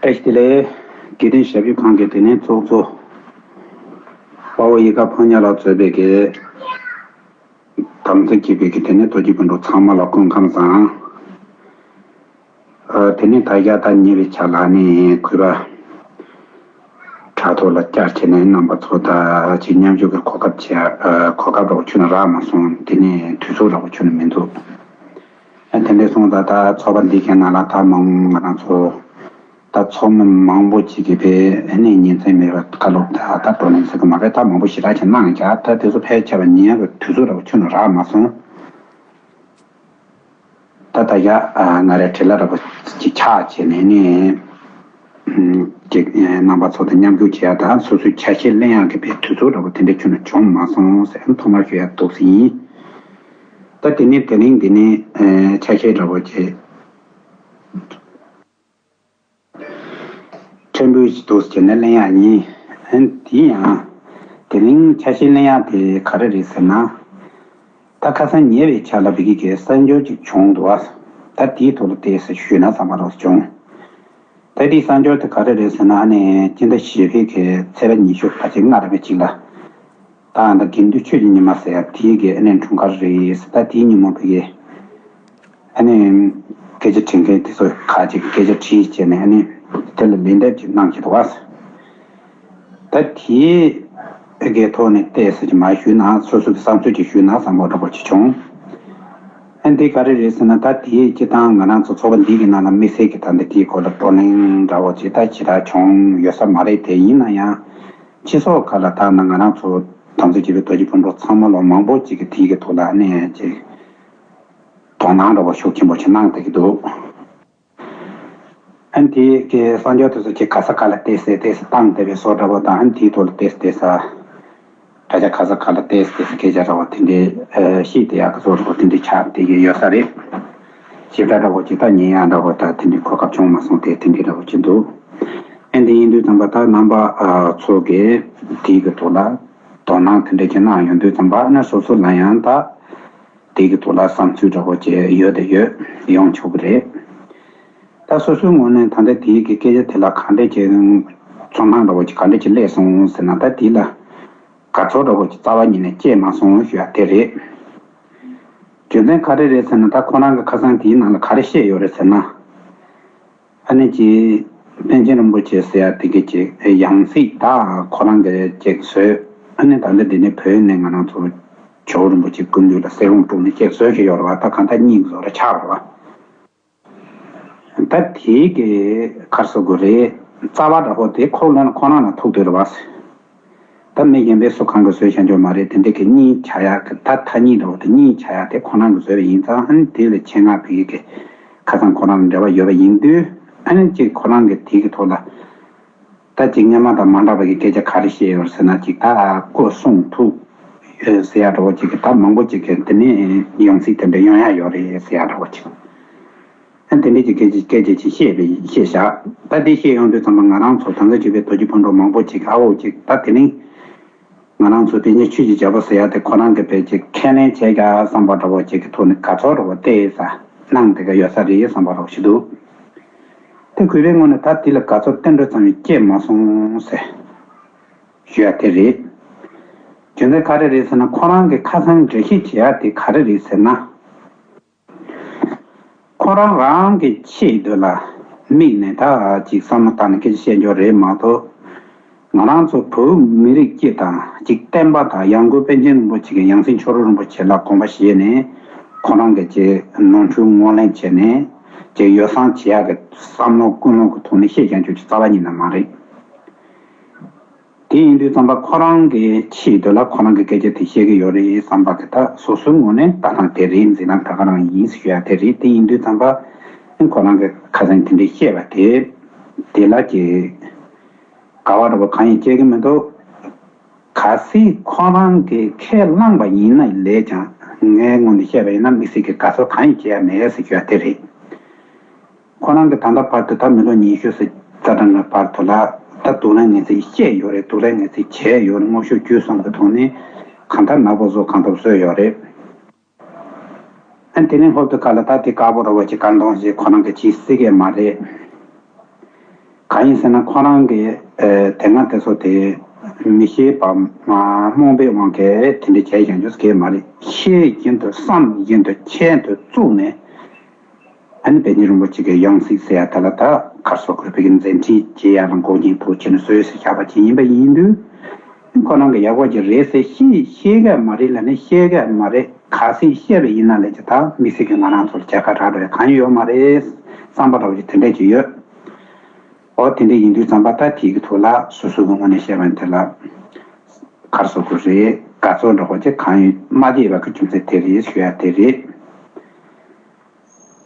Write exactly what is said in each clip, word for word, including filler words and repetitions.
ཨེ་ཤི་དེ་ལས་དགེ་ལྡན་ཞབས་ཞུ་ཁང་གི་དེ་ནས་ཚོགས་གཙོ་དཔའ་བོ་ཡིད་དགའ་ཕོ་ཉ་ལགས་གཙོས་པའི་གི་དམ་ཚིག་གི་བོད་ཀྱི་དེ་ནས་རྡོ་རྗེ་སྤུན་གྲོགས་ཚང་མ་ལ་སྐུ་ཁམས་བཟང་། ཨ། དེ་ནས་ད་རྒྱ་ད་ཉེ་བའི་ཆ་ལ་ནི་གུས་པ་དྲ་ཐོག་ལ་བཅར་བྱས་ནས་རྣམ་པ་ཚོ་ད་ཅིག་མཉམ་ཞུགས་ཀྱི་གོ་སྐབས་བྱས། ཨ། གོ་སྐབས་རོགས་ཁྱོན་ནས་རག་མ་སོང་། དེ་ནས་དུས་ཚོད་རོགས་ཁྱོན་ནས་མི་འདུག་ཨ། དེ་འདྲ་སོང་ཙང་ད་ཚོགས་པ་འདི་གའི་ནང་ལ་ད་མང་ང་རང་ཚོ་ད་ཚོགས་མི་མང་པོ་ཅིག་གིས་དཔེ་ཨ་ནི་ཉིན་མཚན་མེད་པར་བཀའ་སློབ་ད་ད་བགྲོ་གླེང་ཟེར་གི་མ་རེད། ད་མང་པོ་ཞེ་དྲག་ཅིག་གནང་ཀྱང་ད་དེ་ཚོ་ཕལ་ཆེ་བ་ཉན་ཡག་གི་དུས་ཚོད་རོགས་ཁྱོན་ནས་རག་མ་སོང་། ད་ད་ཡ་ང་རའི་བྲེལ་བ་འདྲ་པོ་ཅིག་ཆགས་བྱས་ནས་ནི། ཅིག་རྣམ་པ་ཚོ་དང་མཉམ་ཞུགས་བྱེད་ཡག་དང་སོ་སོའི་ཆ་ཤས་ལེན་ཡག་གི་དཔེ་དུས་ཚོད་འདྲ་པོ་དེ་འདྲ་ཁྱོན་ནས་བྱུང་མ་སོང་ཟེར་ཐོག་མར་ཞུ་ཡག་འདུག་ཟིན། ད་དེ་ནས་དེ་རིང་འདི་ནས་ཆ་ཤས་འདྲ་པོ་ཅིག་ཕྲན་བུ་ཞིག་འདུག་ཟེར་ནས་ལེན་ཡག་ཡིན། ཨ། དེ་ཡང་དེ་རིང་ཆ་ཤས་ལེན་ཡག་དེ་ག་རེ་རེད་ཟེར་ན། ད་ཁ་སང་ཉེ་བའི་ཆར་ལ་བི་གི་གི་གསར་འགྱུར་ཅིག་བྱུང་འདུག་ཨ། ད་དེའི་ཐོག་ལ་ཏོག་ཙམ་ཞུས་ན་བསམ་པ་རོགས་བྱུང་། ད་དེའི་གསར་འགྱུར་དེ་ག་རེ་རེད་ཟེར་ན། ཨ་ནི་སྤྱི་ཟླ་བཞི་པའི་གི་ཚེས་པ་ཉི་ཤུ་ཕལ་ཆེར་ལྔ་རེད་པ་ཅིག་ལ། ད་ཨ་ད་དགེ་འདུན་ཆོས་ཀྱི་ཉི་མ་ཟེར་ཡག་དེའི་གི་ཨ་ནི་འཁྲུངས་སྐར་རེད། ད་དེའི་ཉིན་མོ་བི་གི་ཨ་ནི་སྐད་ཆ་དྲི་མཁན་དེ་ཚོ་ཁ་ཅིག་སྐད་ཆ་དྲིས་བྱས་ནས་ཨ་ནི་དེ་ལ་ལན་འདེབས་ཅིག་གནང་བྱས་འདུག་བ། ད་དེའི་གི་ཐོག་ནས་ཏོག་ཙམ་ཅིག་མར་ཞུས་ན། སོ་སོ་གི་བསམ་ཚུལ་ཅིག་ཞུས་ན་བསམ་པ་འདྲ་པོ་ཅིག་བྱུང་། ཨ། འདི་ག་རེ་རེད་ཟེར་ན། ད་དེའི་སྤྱིར་བཏང་ང་རང་ཚོ་ཚོགས་པ་འདི་གི་ནང་ལ་དམིགས་བསལ་གྱི་ད་འདི་དེའི་སྐོར་ལ་བགྲོ་གླེང་འདྲ་པོ་ཅིག་ད་ཞེ་དྲག་བྱུང་ཡོད་ས་མ་རེད། དེ་ཡིན་ན་ཡང་སྤྱི་ཚོགས་ཁག་ལ་ད་ང་རང་ཚོ་དམ་ཚིག་ཆེ་བའི་རྡོ་རྗེ་སྤུན་གྲོགས་ཚང་མ་ལ་མང་པོ་ཅིག་གིས་དེའི་གི་ཐོག་ལ་ཨ་ནི་ཅིག་དོ་སྣང་འདྲ་པོ་ཤུགས་ཆེན་པོ་ཅིག་གནང་བསྡད་ཀྱི་འདུག་ཨ་ནི་དེ་གའི་གསར་འགྱུར་དེ་ཚོ་ཅིག་ག་ས་ག་ལ་ཏོག་ཙམ་ཏོག་ཙམ་བཏང་བསྡད་པའི་བཟོ་འདྲ་པོ་དང་། ཨ་ནི་དེའི་ཐོག་ལ་ཏོག་ཙམ་ཏོག་ཙམ་དྲ་རྒྱ་ག་ས་ག་ལ་ཏོག་ཙམ་ཏོག་ཙམ་སྐད་ཆ་འདྲ་པོ་དེ་འདྲའི་ཨ་བཤད་བསྡད་ཡག་གི་བཟོ་འདྲ་པོ་དེ་འདྲའི་ཆགས་བསྡད་ཀྱི་ཡོད་ས་རེད། ཞིབ་ཕྲ་འདྲ་པོ་ཅིག་ད་ཉན་ཡག་འདྲ་པོ་ད་དེ་འདྲའི་གོ་སྐབས་བྱུང་མ་སོང་སྟེ། དེ་འདྲའི་འདྲ་པོ་ཅིག་འདུག་ཨ་ནི་དེ་ཡིན་དུས་ཙམ་པ་ད་རྣམ་པ་ཨ་ཚོ་གིས་དེའི་གི་ཐོག་ལ་དོ་སྣང་དེ་འདྲ་ཅིག་གནང་ཡོང་དུས་ཙམ་པ། ཨ་ནི་སོ་སོ་ལ་ཡང་ད་དེའི་གི་ཐོག་ལ་བསམ་ཚུལ་འདྲ་པོ་ཅིག་ཡོད་དེ་ཡོད་ཡོང་ཆོག་གི་རེད། ད་སོ་སོའི་ངོས་ནས་ད་ལྟ་དེའི་གི་སྐད་ཆ་དེ་ལ་ག་འདྲ་ཅིག་ཚོར་སྣང་འདྲ་པོ་ཅིག་ག་འདྲ་ཅིག་སླེབས་སོང་ཟེར་ན། ད་དེ་ལ་དགའ་ཚོར་འདྲ་པོ་ཅིག་རྩ་བ་ཉིད་ནས་སྐྱེས་མ་སོང་ཞུ་ཡག་དེ་རེད། རྒྱུ་མཚན་ག་རེ་རེད་ཟེར་ན། ད་ཁོ་རང་གི་ཁ་སང་དེའི་ནང་ལ་ག་རེ་བཤད་ཡོད་རེད་ཟེར་ན། ཨ་ནི་ཅིག་པཎ་ཆེན་རིན་པོ་ཆེ་ཟེར་ཡག་དེ་གི་ཅིག་ཡང་སྲིད་ད་ཁོ་རང་གི་ཅིག་བཟོས། ཨ་ནི་ད་ལྟ་འདི་ནས་བོད་ནས་ང་རང་ཚོ་ཇོ་བོ་རིན་པོ་ཆེ་སྐུ་མདུན་ལ་གསེར་ཀྲོང་དཀྲུགས་ནས་ཅིག་བཟོས་བཞག་ཡོད་རེད་བ། ད་གང་ལྟར་གཉིས་ཀྱི་བཟོ་འདྲ་ཆགས་རེད་བ། ད་དེའི་གི་ག་རེ་ཟེར་དགོས་རེད། རྩ་བ་འདྲ་པོ་དེ་ཁོ་རང་ཁོ་རང་ལ་ཐུག་བསྡད་རེད་བ། ད་མི་གཞན་པའི་སུ་གང་གིས་བཟོས་བཞག་རྒྱུ་མ་རེད། དེ་འདྲ་གི་གཉིས་ཆགས་ཡག་གི་ད་ཐ་སྙད་འདྲ་པོ་དེ་གཉིས་ཆགས་ཡག་དེ་ཁོ་རང་གིས་བཟོས་པ་ཡིན་ཙང་། ཨ་ནི་དེ་ལ་ཆེད་མངགས་བོད་ཡིག་གི་ཁ་སང་ཁོ་རང་ལ་འབྲེལ་བ་ཡོད་པ་ཡིན་དུས། ཨ་ནི་ཅིག་ཁོ་རང་གིས་དེ་གི་ཐོག་ལ་ད་ཅིག་སྔོན་མ་དང་མ་འདྲ་བ་གི་སྐད་ཆ་ག་རེ་བཤད་ཡོད་ཟེར་ན། ཅིག་ད་སྐུ་གསུང་ཐུགས་ཟེར་ཡག་འདྲ་པོ་ཅིག་གི་ད་མང་པོ་ཅིག་གིས་དེ་ནས་ཡང་སྲིད་དེ་འདྲ་ཡོང་ཡག་ཡོད་རེད་ཟེར་ཡག་འདྲ་པོ་ཅིག་ཨ། དེ་འདྲ་ཅིག་སྐད་ཆ་སྐད་ཆ་ཅིག་བཤད་པའི་བཤད་བཞག་ད་དེ་བཤད་ཡོང་དུས་ཙམ་པ་ང་རང་ཚོ་དམ་ཚིག་ཆེ་བའི་རྡོ་རྗེ་སྤུན་གྲོགས་མང་པོ་ཅིག་གིས། ཨ་འོ་ཅིག་ད་དེ་རིང་ང་རང་ཚོ་དེ་ཉིད་ཆོས་ཀྱི་རྒྱལ་པོ་ཟེར་ཡག་དེ་ཁོ་རང་གིས་དཔེ་ཅིག་ཁས་ལེན་བྱས་ཀྱང་བསམ་པ་འདྲ་པོ་ཅིག་གི་ཐོག་ནས་དགའ་ཚོར་འདྲ་པོ་ཏོག་ཙམ་གནང་བསྡད་ཀྱི་ཡོད་ས་རེད་བསམ་པ་འདྲ་པོ་ཞིག་འདུག་དེ་གུས་པའི་ངོས་ནས་ད་དེ་ལ་དགའ་ཚོར་ཏན་ཏན་ཙམ་ཡང་སྐྱེས་མ་སོང་ཟེར་ཞུ་ཡག་དེ་རེད། རྒྱུ་མཚན་ག་རེ་རེད་ཟེར་ན། ཁོ་རང་གིས་ཁ་སང་འགྲེལ་བཤད་བྱེད་ཡག་དེ་ག་རེ་རེད་ཟེར་ན། ཁོ་རང་རང་གི་ཆེས་འདོད་ལ་དམིགས་ནས་ད་ཅིག་བསམ་བློ་བཏང་ནས་སྐད་ཆ་བཤད་རྒྱུ་རེད་མ་གཏོགས། ང་རང་ཚོ་བོད་མི་རིགས་སྤྱི་དང་ཅིག་བསྟན་པ་དང་། ཡང་སྒོས་པཎ་ཆེན་རིན་པོ་ཆེ་གི་ཡང་སྲིད་མཆོག་སྤྲུལ་རིན་པོ་ཆེ་ལ་དགོངས་པ་བཞེས་ནས། ཁོ་རང་གི་ཅིག་ནོར་འཁྲུལ་ངོས་ལེན་བྱས་ནས་ཅིག་ཡོ་བསྲང་བྱེད་ཡག་གི་བསམ་བློ་ཀུན་སློང་གི་ཐོག་ནས་བཤད་བཞག་རྒྱུ་ཅིག་རྩ་བ་ཉིད་ནས་མ་རེད། དེ་ཡིན་དུས་ཙམ་པ་ཁོ་རང་གི་ཆེས་འདོད་ལ་ཁོ་རང་གི་སྐད་ཆ་དེ་བཤད་ཀྱི་ཡོད་རེད་བསམ་པ་དེ། ད་སོ་སོའི་ངོས་ནས་ལྟ་སྟངས་དེ་རེད། འཛིན་སྟངས་ད་ག་རང་ཡིན་ཞུ་ཡག་དེ་རེད། དེ་ཡིན་དུས་ཙམ་པ་ཁོ་རང་གི་ཁ་སང་དེ་འདྲ་བཤད་པ་དེ་དེ་ལ་ཀྱི་དགའ་བ་འདྲ་པོ་གང་ཡང་སྐྱེ་གི་མི་འདུག་གལ་སྲིད་ཁོ་རང་གིས་ཁས་བླངས་པ་ཡིན་ན་ལས་ཀྱང་། ངའི་ངོས་ནས་བཤད་པ་ཡིན་ན་དམིགས་བསལ་གྱི་དགའ་ཚོར་གང་ཡང་སྐྱེ་ཡག་མེད་ཟེར་ཞུ་ཡག་དེ་རེད། ཁོ་རང་གིས་ད་ལྟ་བར་དུ་ད་མི་ལོ་ཉི་ཤུ་ཙམ་རྩ་གྲངས་ཀྱི་བར་དུ་ལ་ད་སྡུག་ལས་ངན་ཚད་བཤད་ཡོད་རེད། སྡུག་ལས་ངན་ཚད་བྱས་ཡོད་རེད། དངོས་ཤུགས་བརྒྱུད་གསུམ་གྱི་ཐོག་ནས་གང་ལྟར་ནག་པོ་བཟོ་གང་ཐུབ་བཟོས་ཡོད་རེད། ཨ། དེ་ནས་ཧོབ་ཏེ་ཁ་ལ་ད་དེ་དཀར་པོ་འདྲ་པོ་ཅིག་གང་གཏོང་ཞིག་ཁོ་རང་གིས་བྱེད་སྲིད་ཀྱི་མ་རེད། གང་ཡིན་ཟེར་ན་ཁོ་རང་གི་ཨ་དེ་སྔ་དེ་ཚོ་དེ་མི་ཤེས་པ་མ་རྨོངས་པའི་དབང་གིས་དེ་འདྲ་བྱས་ཀྱང་རྒྱུ་གལ་མ་རེད། ཤེས་བཞིན་དུ་བསམ་བཞིན་དུ་ཁྱད་དུ་བཙུགས་ནས། ཨ་ནི་པཎ་ཆེན་རིན་པོ་ཆེ་གི་ཡང་སྲིད་ཟེར་ཡ་དེ་ལ་ད་གར་སོགས་ཁོས་ཕ་གི་མཛད་འཕྲིན་བྱེད་ཡ་ལ་འགོག་རྐྱེན་ཐུག་བྱས་ནས་སོས་སུ་བཞག་པ་ཅིག་ཡིན་པ་ཡིན་དུས། ཁོ་རང་གི་ཡག་པོ་ཅིག་རེད་ཟེར་ཤེས་ཤེས་ག་མ་རེད་ལ་ནི་ཤེས་ག་མ་རེད། ག་ཚད་ཤེས་པ་ཡིན་ན་ལས་ཀྱི་ད་དམིགས་བསལ་གྱི་ང་རང་ཚོར་རྒྱལ་ཁ་རག་འགྲོ་ཡ་གང་ཡོད་མ་རེད་བསམ་པ་འདྲ་བོ་ཅིག་དེ་འདྲས་ཅིག་ཡོད། ཨོ་དེ་འདྲས་ཡིན་དུས་ཙམ་པ་ད་དེའི་གི་ཐོག་ལ་སོ་སོ་གི་ངོས་ནས་བཤད་པ་དེ་ལ་གར་སོགས་ཁོ་རེད། ག་ཚོད་འགྲོ་བ་ཅིག་གང་ཡོད་མ་བདེ་བ་གི་རྒྱུ་མཚན་དེ་རེད་ཞུ་ཡ་དེ་རེད།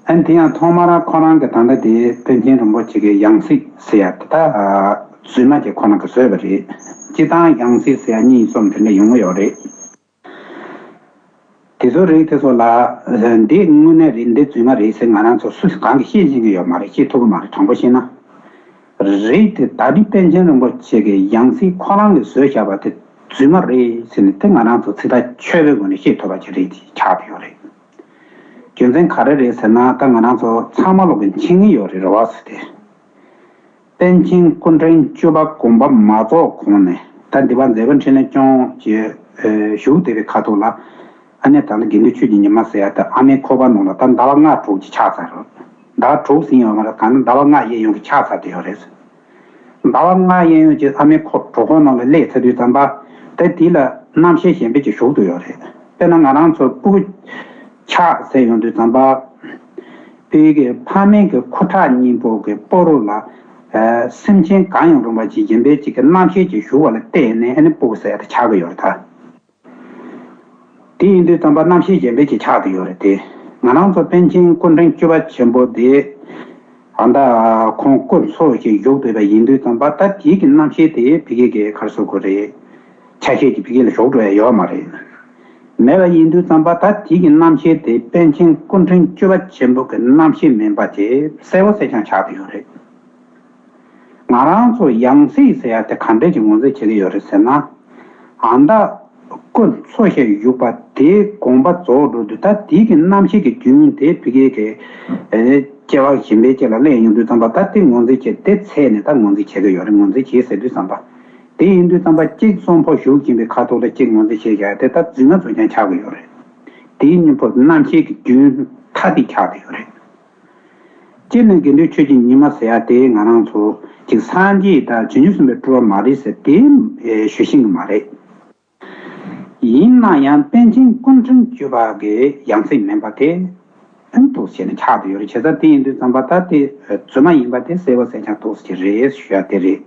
ཨ་ནི་དེ་ཡང་ཐོག་མར་ཁོ་རང་གི་ད་ལྟ་དེ་པཎ་ཆེན་རིན་པོ་ཆེ་གི་ཡང་སྲིད་ཟེར་ཡ་དེ་ད་རྫུན་མ་ཅིག་ཁོ་རང་གིས་བཟོས་པ་རེད། སྤྱིར་བཏང་ཡང་སྲིད་ཟེར་ཡ་གཉིས་གསུམ་དེ་འདྲ་ཡོང་གི་ཡོད་རེད། དེ་ཚོ་རིགས་དེ་ཚོ་ལ་འདི་དངོས་གནས་རེད་འདི་རྫུན་མ་རེད་ཟེར་ང་རང་ཚོ་སུ་གང་གིས་ཤེས་ཤེས་ཀྱི་ཡོད་མ་རེད། ཤེས་ཐུབ་ཀྱི་མ་རེད། དྲང་པོ་བཤད་ན། རེད་དེ་ད་རེས་པཎ་ཆེན་རིན་པོ་ཆེ་གི་ཡང་སྲིད་ཁོ་རང་གིས་བཟོས་བཞག་པ་དེ་རྫུན་མ་རེད་ཟེར་ནས་དེ་ང་རང་ཚོ་ཚིག་ཐག་ཆོད་པའི་སྒོ་ནས་ཤེས་ཐུབ་པ་ཅིག་རེད་ཅེས་ཆགས་བསྡད་ཡོད་རེད། རྒྱུ་མཚན་ག་རེ་རེད་ཟེར་ན་ད་ང་རང་ཚོ་ཚང་མ་ལོག་གི་མཁྱེན་གྱི་ཡོད་རེད། རེད་བ་ཟེར་ཏེ། པཎ་ཆེན་སྐུ་ཕྲེང་བཅུ་པ་དགོངས་པ་མ་རྫོགས་གོང་ནས་ད་འདི་པ་མཛད་པ་འཕྲིན་ལས་སྐྱོང་གི་བཞུགས་བསྡད་པའི་ཁ་ཐུག་ལ། ཨ་ནེ་ད་ལ་དགེ་འདུན་ཆོས་ཀྱི་ཉི་མ་ཟེར་ཡ་ད་ཨ་མའི་ཁོག་པ་ནང་ལ་ད་ཟླ་བ་ལྔ་དྲུག་ཅིག་ཆགས་ཚར་རེད། ཟླ་བ་དྲུག་ཟིན་ཡོད་མ་རེད། གང་ན་ཟླ་བ་ལྔ་གཡས་གཡོན་གྱི་ཆགས་ཚར་བསྡད་ཡོད་རེད། ཟླ་བ་ལྔ་གཡས་གཡོན་གྱི་ཨ་མའི་ཁོག་གྲོད་ཁོག་ནང་ལ་སླེབས་ཚར་དུས་ཙམ་པ། ད་དེ་ལ་རྣམ་ཤེས་གཞན་པ་ཅིག་ཞུགས་བསྡད་ཡོད་རེད། དཔེར་ན་ང་རང་ཚོ་སྤུ་གུ་ཆགས་ཟེར་ཡོང་དུས་ཙམ་པ། དཔེ་གི་ཕ་མའི་གི་ཁུ་ཁྲག་གཉིས་པོ་གི་སྤོ་རོ་ལ། ཨ་སེམས་ཅན་གང་ཡང་རུང་བ་ཅིག་གཞན་པའི་ཅིག་གི་རྣམ་ཤེས་ཅིག་ཞུགས་པ་ལ་བརྟེན་ནས་ཨ་ནི་སྤུ་གུ་ཟེར་ཡ་དེ་ཆགས་ཀྱི་ཡོད་རེད་ད། དེ་ཡིན་དུས་ཙམ་པ་རྣམ་ཤེས་གཞན་པའི་ཅིག་ཆགས་བསྡད་ཡོད་རེད་དེ། ང་རང་ཚོ་པཎ་ཆེན་སྐུ་ཕྲེང་བཅུ་པ་ཆེན་པོ་དེ། ཨ་ད་ཁོང་སྐུ་འཚོ་ཞིག་བཞུགས་བསྡད་པ་ཡིན་དུས་ཙམ་པ་ད་དེའི་གི་རྣམ་ཤེས་དེ་ཕ་གི་གི་ག་རེ་ཟེར་དགོས་རེད། ཆ་ཤས་ཀྱི་ཕ་གི་ལ་ཞུགས་འགྲོ་ཡ་ཡོད་མ་རེད། མེད་པ་ཡིན་དུས་ཙམ་པ་ད་དེའི་གི་རྣམ་ཤེས་དེ་པཎ་ཆེན་སྐུ་ཕྲེང་བཅུ་པ་ཆེན་པོ་གི་རྣམ་ཤེས་མིན་པ་དེ་གསལ་པོ་གསལ་རྐྱང་ཆགས་བསྡད་ཡོད་རེད། ང་རང་ཚོ་ཡང་སྲིད་ཟེར་ཡ་དེ་ག་འདྲས་ཀྱི་ངོས་འཛིན་བྱེད་ཀྱི་ཡོད་རེད་ཟེར་ན། ཨ་ད་སྐུ་འཚོ་ཞིག་བཞུགས་པ་དེའི་དགོངས་པ་རྫོགས་འགྲོ་དུས་ད་དེའི་གི་རྣམ་ཤེས་ཀྱི་རྒྱུན་དེ་ཕ་གི་གི་ཨེ་སྐྱེ་བ་གཞན་པའི་སྐྱེ་ལ་སླེབས་ཡོང་དུས་ཙམ་པ་ད་དེ་ངོས་འཛིན་བྱེད་དེ་ཚད་ནས་ད་ངོས་འཛིན་བྱེད་ཀྱི་ཡོད་རེད། ངོས་འཛིན་བྱེད་ཟེར་དུས་ཙམ་པ། དེ་ཡིན་དུས་ཙམ་པ་གཅིག་གསོན་པོ་བཞུགས་བཞིན་པའི་ཁ་ཐུག་ལ་གཅིག་ངོས་འཛིན་བྱེད་ཡ་དེ་ད་རྫུན་མ་རྫུན་རྐྱང་ཆགས་ཀྱི་ཡོད་རེད། དེའི་གཉིས་པོ་རྣམ་ཤེས་ཀྱི་རྒྱུན་ཐ་དད་ཆགས་བསྡད་ཡོད་རེད། སྤྱིར་ན་དགེ་འདུན་ཆོས་ཀྱི་ཉི་མ་ཟེར་ཡ་དེ་ང་རང་ཚོ་གཅིག་སངས་རྒྱས་དང་བྱང་ཆུབ་སེམས་དཔའི་སྤྲུལ་པ་མ་རེད་ཟེར་དེ་ཞུ་ཤེས་ཀྱི་མ་རེད། ཡིན་ན་ཡང་པཎ་ཆེན་སྐུ་ཕྲེང་བཅུ་པ་གི་ཡང་སྲིད་མིན་པ་དེ་ཨ་ནི་འདུག་སེ་བྱས་ནས་ཆགས་བསྡད་ཡོད་རེད། བྱས་ཙང་དེ་ཡིན་དུས་ཙམ་པ་ད་དེ་རྫུན་མ་ཡིན་པ་དེ་གསལ་པོ་གསལ་རྐྱང་འདུག་སེ་རེད་ཞུ་ཡ་དེ་རེད།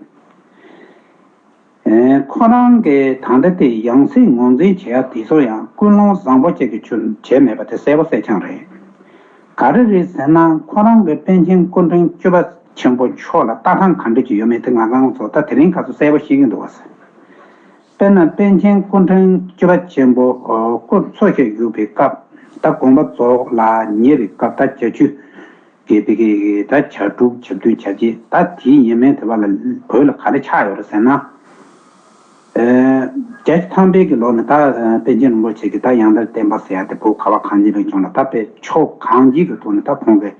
ཨེ། ཁོ་རང་གིས་ད་ལྟ་དེ་ཡང་སྲིད་ངོས་འཛིན་བྱེད་ཡ་དེ་ཚོ་ཡང་ཀུན་སློང་བཟང་པོ་ཅིག་གི་ཆུ་བྱས་མེད་པ་དེ་གསལ་པོ་གསལ་རྐྱང་རེད། ག་རེ་རེད་ཟེར་ན་ཁོ་རང་གིས་པཎ་ཆེན་སྐུ་ཕྲེང་བཅུ་པ་ཆེན་པོ་མཆོག་ལ་ལྟ་སྟངས་ག་འདྲ་ཅིག་ཡོད་མེད་དེ་ང་རང་ཚོ་ད་དེ་རིང་ཁ་སང་གསལ་པོ་ཤེས་ཀྱི་འདུག་བ། དཔེར་ན་པཎ་ཆེན་སྐུ་ཕྲེང་བཅུ་པ་ཆེན་པོ་སྐུ་འཚོ་ཞིག་བཞུགས་པའི་སྐབས་ད་དགོངས་པ་རྫོགས་ལ་ཉེ་བའི་སྐབས་ད་བྱ་ཆུ། དགེ་བའི་གི་ད་བྱ་དྲུག་བྱ་བདུན་བྱ་བརྒྱད་ད་དེའི་ཡས་མས་དེ་བ་ལ་བོད་ལ་ག་རེ་ཆགས་ཡོད་རེད་ཟེར་ན། ཨེ། བརྒྱད་ཅུ་ཐམ་པའི་གི་ལོ་ནས་ད་ཨེ་པཎ་ཆེན་རིན་པོ་ཆེ་གི་ད་ཡང་དག་བསྟན་པ་ཟེར་ཡ་དེ་བོད་ཁ་བ་གངས་ཅན་པའི་ལྗོངས་ལ་ད་དཔེ་ཕྱོགས་གང་ཅིའི་གི་ཐོག་ནས་ད་ཁོང་གི་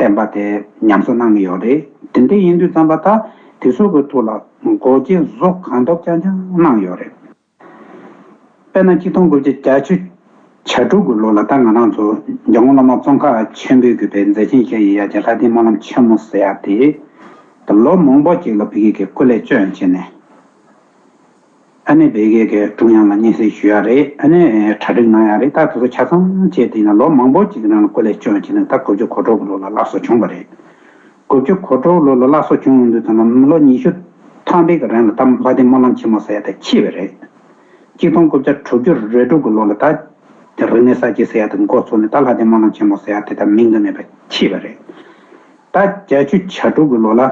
བསྟན་པ་དེ་ཉམས་གསོ་གནང་གི་ཡོད་རེད། དེ་འདྲ་ཡིན་དུས་ཙམ་པ་ད་དེ་ཚོ་གི་ཐོག་ལ་འགོག་རྐྱེན་བཟོ་གང་ཐུབ་རྐྱང་རྐྱང་གནང་ཡོད་རེད། དཔེར་ན་གཅིག་སྟོང་དགུ་བརྒྱ་བརྒྱད་ཅུ་གྱ་དྲུག་གི་ལོ་ལ་ད་ང་རང་ཚོ་འཇམ་མགོན་བླ་མ་ཙོང་ཁ་ཆེན་པོའི་གི་པའི་མཛད་ཆེན་བཞི་ཡི་ཡ་གྱལ་ལྷ་ལྡན་སྨོན་ལམ་ཆེན་མོ་ཟེར་ཡ་དེ་ད་ལོ་མང་པོ་ཅིག་ལ་ཕ་གི་གི་སྐུ་ལས་བསྐྱོན་བྱས་ནས་ཨ་ནི་ཕ་གི་གི་ཀྲུང་དབྱང་ལ་སྙན་སེང་ཞུ་ཡ་རེད། ཨ་ནི་གྲ་སྒྲིག་གནང་ཡ་རེད། ད་དེ་ཚོ་ཆ་ཚང་བྱས་དེ་ཡིན་ན་ལོ་མང་པོ་ཅིག་གི་ནང་ལ་སྐུ་ལས་བསྐྱོན་བྱས་ནས་ད་དགུ་བཅུ་གོ་དྲུག་གི་ལོ་ལ་སླར་གསོ་བྱུང་བ་རེད། དགུ་བཅུ་གོ་དྲུག་ལོ་ལ་སླར་གསོ་བྱུང་ཡོང་དུས་ཙམ་ལ་མི་ལོ་ཉི་ཤུ་ཐམ་པའི་གི་རིང་ལ་ད་ལྷ་ལྡན་སྨོན་ལམ་ཆེན་མོ་ཟེར་ཡ་དེ་འཆི་བ་རེད། གཅིག་སྟོང་དགུ་བརྒྱ་དྲུག་ཅུ་རེ་དྲུག་གི་ལོ་ལ་ད་རིག་གནས་གསར་བརྗེ་ཟེར་ཡ་དེ་འགོ་ཚུགས་ནས་ད་ལྷ་ལྡན་སྨོན་ལམ་ཆེན་མོ་ཟེར་ཡ་དེ་ད་མིང་དུ་མེད་པ་འཆི་བ་རེད། ད་བརྒྱད་ཅུ་གྱ་དྲུག་གི་ལོ་ལ་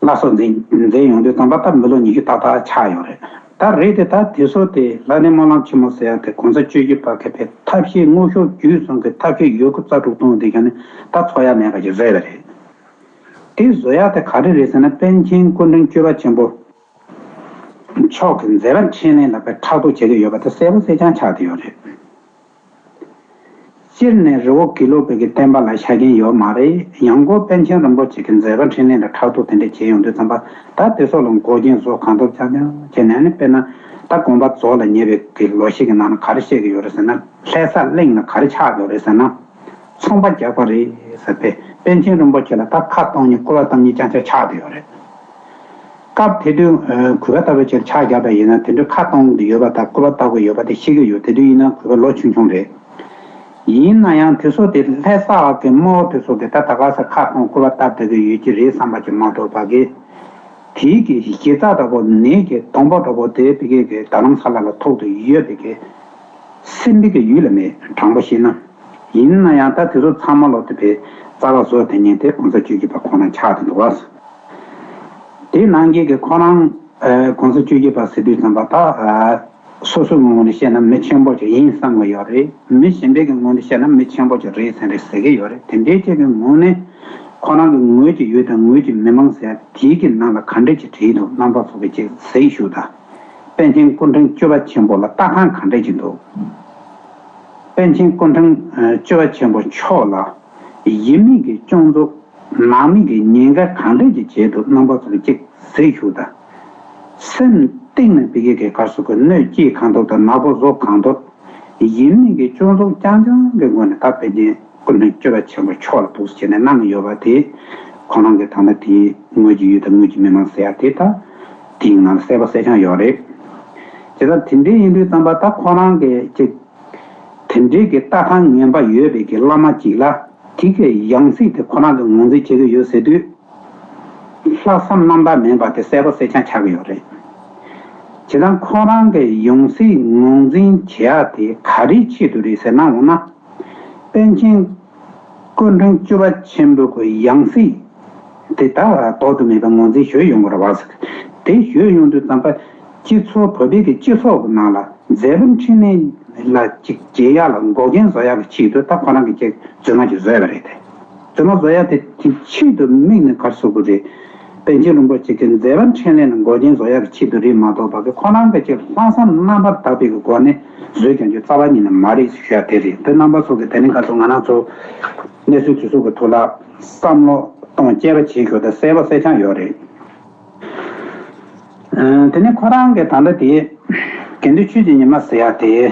སླར་གསོ་མཛད་མཛད་ཡོང་དུས་ཙམ་པ་ད་མི་ལོ་ཉི་ཤུ་ཏག་ཏག་ཆགས་ཡོད་རེད། ད་རེད་དེ་ད་དེ་ཚོ་དེ་ལྷ་ལྡན་སྨོན་ལམ་ཆེན་མོ་ཟེར་ཡ་དེ་གོང་ས་བཅུ་བཞི་པ་གི་པའི་ཐབས་ཤེས་དངོས་ཤུགས་བརྒྱུད་གསུམ་གི་ཐབས་ཤེས་ཡོད་རྒུ་རྩ་དྲུག་སྟོང་དེ་ག་ནི་ད་འཚོ་ཡ་མེད་པ་ཞིག་བཟོས་པ་རེད། དེ་བཟོ་ཡ་དེ་ག་རེ་རེད་ཟེར་ན་པཎ་ཆེན་སྐུ་ཕྲེང་བཅུ་པ་ཆེན་པོ་མཆོག་གི་མཛད་པ་འཕྲིན་ལས་ལ་དཔེ་ཕྲག་དོག་བྱེད་ཀྱི་ཡོད་པ་དེ་གསལ་པོ་གསལ་རྐྱང་ཆགས་བསྡད་ཡོད་རེད། སྤྱིར་ནས་རི་བོ་དགེ་ལུགས་པའི་གི་བསྟན་པ་ལ་ཆ་རྐྱེན་ཡོད་མ་རེད། ཡང་སྒོས་པཎ་ཆེན་རིན་པོ་ཆེ་གི་མཛད་པ་འཕྲིན་ལས་ལ་ཕྲག་དོག་དེ་འདྲ་བྱས་ཡོང་དུས་ཙམ་པ། ད་དེ་ཚོ་ལ་འགོག་རྐྱེན་བཟོ་གང་ཐུབ་རྐྱང་རྐྱང་བྱས་ནས་ནི། དཔེར་ན་ད་དགོན་པ་རྫོགས་ལ་ཉེ་བའི་གི་ལོ་ཤས་ཀྱི་ནང་ན་ག་རེ་བཤད་ཀྱི་ཡོད་རེད་ཟེར་ན། ལྷ་ས་གླིང་ལ་ག་རེ་ཆགས་ཡོད་རེད་ཟེར་ན། ཚོང་པ་རྒྱག་པ་རེད་ཟེར་ཏེ། པཎ་ཆེན་རིན་པོ་ཆེ་ལ་ད་ཁ་གཏོང་མཁན་སྐུར་བ་བཏབ་མཁན་རྐྱང་རྐྱང་ཆགས་བསྡད་ཡོད་རེད། སྐབས་དེ་དུས་ཨ་གུས་པ་ལྟ་བུའི་ཕྱིར་ཕྱག་བརྒྱབ་པ་ཡིན་ན། དེ་འདྲའི་ཁ་གཏོང་གི་ཡོད་པ་དང་སྐུར་བ་བཏབ་ཀྱི་ཡོད་པ་དེ་ཤེས་ཀྱི་ཡོད། དེ་དུས་ཡིན་ན་གུས་པ་ལོ་ཆུང་ཆུང་རེད། ཡིན་ན་ཡང་དེ་ཚོ་དེ་ལྷ་ས་གི་དམག་དེ་ཚོ་གི་ད་ད་ག་ས་ཁ་གཏོང་སྐུར་བ་བཏབ་བསྡད་ཀྱི་ཡོད་ཀྱི་རེད་བསམ་པ་ཅིག་མ་གཏོགས་པ་གི། དེའི་གི་གཞི་རྩ་འདྲ་པོ་ནས་ཀྱི་སྡོང་པོ་འདྲ་པོ་དེ་ཕ་གི་གི་རྡ་རམ་ས་ལ་ལ་ཐུག་ཏུ་ཡོད་པའི་གི་སེམས་པའི་གི་ཡུལ་ལ་མེད། དྲང་པོ་བཤད་ན། ཡིན་ན་ཡང་ད་དེ་ཚོ་ཚང་མ་ལོ་དེ་པའི་རྩ་བ་བཟོ་དེ་ཉིད་དེ་གོང་ས་བཅུ་བཞི་པ་ཁོང་རང་ཆགས་དེ་འདུག་བ། དེ་ནང་གི་གི་ཁོ་རང་ཨ་གོང་ས་བཅུ་བཞི་པ་ཟེར་དུས་ཙམ་པ་ད་ཨ་སོ་སོའི་ངོས་ནས་བཤད་ན་མི་ཆེན་པོ་ཅིག་ཡིན་བསམ་གི་ཡོད་རེད། མི་གཞན་པའི་གི་ངོས་ནས་བཤད་ན་མི་ཆེན་པོ་ཅིག་རེད་ཟེར་རེད་ཟེར་གི་ཡོད་རེད། དེ་འདྲའི་ཅིག་གི་ངོས་ནས་ཁོ་རང་གི་ངོས་ཀྱི་ཡུལ་དང་ངོས་ཀྱི་མི་མང་ཟེར་ཡ་དེའི་གི་ནང་ལ་ག་འདྲ་ཅིག་བྲིས་འདུག་རྣམ་པ་ཚོ་གི་ཅིག་གཟིགས་ཞུ་དང་། པཎ་ཆེན་སྐུ་ཕྲེང་བཅུ་པ་ཆེན་པོ་ལ་ལྟ་སྟངས་ག་འདྲ་ཅིག་འདུག་པཎ་ཆེན་སྐུ་ཕྲེང་ཨ་བཅུ་པ་ཆེན་པོ་མཆོག་ལ་ཡིན་མིན་གྱི་སྐྱོན་འཛུགས། ནང་མི་གི་ཉེན་ཁ་གང་འདྲ་ཅིག་བྱས་འདུག་རྣམ་པ་ཚོ་གིས་ཅིག་གཟིགས་ཞུ་དང་། སེམས་གཏིང་ནས་ཕ་གི་གི་ག་རེ་ཟེར་དགོས། གནོད་སྐྱེལ་གང་ཐུབ་དང་ནག་པོ་བཟོ་གང་ཐུབ། ཡིན་མིན་གྱི་སྐྱོན་འཛུགས་རྐྱང་རྐྱང་གི་ངོས་ནས་ད་པཎ་ཆེན་སྐུ་ཕྲེང་བཅུ་པ་ཆེན་པོ་མཆོག་ལ་འདུག་སེ་བྱས་ནས་གནང་གི་ཡོད་པ་དེ། ཁོ་རང་གི་ད་ལྟ་དེའི་ངོས་ཀྱི་ཡུལ་དང་ངོས་ཀྱི་མི་མང་ཟེར་ཡ་དེ་ད་དེའི་ནང་ལ་གསལ་པོ་གསལ་རྐྱང་ཡོད་རེད། བྱས་ཙང་དེ་འདྲའི་ཡིན་དུས་ཙམ་པ་ད་ཁོ་རང་གི་ཅིག་དེ་འདྲའི་གི་ལྟ་སྟངས་ངན་པ་ཡོད་པའི་གི་བླ་མ་ཅིག་ལ་དེ་གི་ཡང་སྲིད་དེ་ཁོ་རང་གི་ངོས་འཛིན་བྱེད་ཀྱི་ཡོད་ཟེར་དུས། ལྷག་བསམ་རྣམ་དག་མིན་པ་དེ་གསལ་པོ་གསལ་རྐྱང་ཆགས་ཀྱི་ཡོད་རེད། བྱས་ཙང་ཁོ་རང་གི་ཡང་སྲིད་ངོས་འཛིན་བྱེད་ཡ་དེ་ག་རེའི་ཆེད་དུ་རེད་ཟེར་ན། འོ་ན་པཎ་ཆེན་སྐུ་ཕྲེང་བཅུ་པ་ཆེན་པོ་གི་ཡང་སྲིད་དེ་ད་ལྡོག་ཏུ་མེད་པའི་ངོས་འཛིན་ཞུས་ཡོང་གི་རེད་བ། དེ་ཞུས་ཡོང་དུས་ཙམ་པ། སྤྱི་ཚོགས་བོད་པའི་གི་སྤྱི་ཚོགས་ཀྱི་ནང་ལ་མཛད་པ་འཕྲིན་ལས་ལ་ཅིག་བྱེད་ཡ་ལ་འགོག་རྐྱེན་བཟོ་ཡ་གི་ཆེད་དུ་ད་ཁོ་རང་གིས་ཅིག་རྫུན་མ་ཅིག་བཟོས་པ་རེད་དེ། རྫུན་མ་བཟོ་ཡ་དེ་དེ་ཆེད་དུ་དམིགས་ནས་ག་རེ་ཟེར་དགོས་རེད། པཎ་ཆེན་རིན་པོ་ཆེ་གི་མཛད་པ་འཕྲིན་ལས་ལ་འགོག་རྐྱེན་བཟོ་ཡ་གི་ཆེད་དུ་རེད་མ་གཏོགས་པ་གི་ཁོ་རང་གི་ཅིག་ལྷག་བསམ་རྣམ་པར་དག་པའི་གི་སྒོ་ནས་བཟོས་ཀྱང་རྒྱུ་རྩ་བ་ཉིད་ནས་མ་རེད་ཞུ་ཡ་དེ་རེད། དེ་རྣམ་པ་ཚོ་གི་དེ་རིང་ཁ་སང་ང་རང་ཚོ་གནས་ཚུལ་དེ་ཚོ་གི་ཐོག་ལ་བསམ་བློ་གཏོང་དཔྱད་པ་བྱེད་རྒྱུ་དེ་གསལ་པོ་གསལ་རྐྱང་ཡོད་རེད། ཨ་དེ་ནས་ཁོ་རང་གིས་ད་ལྟ་དེ་དགེ་འདུན་ཆོས་ཀྱི་ཉི་མ་ཟེར་ཡ་དེ་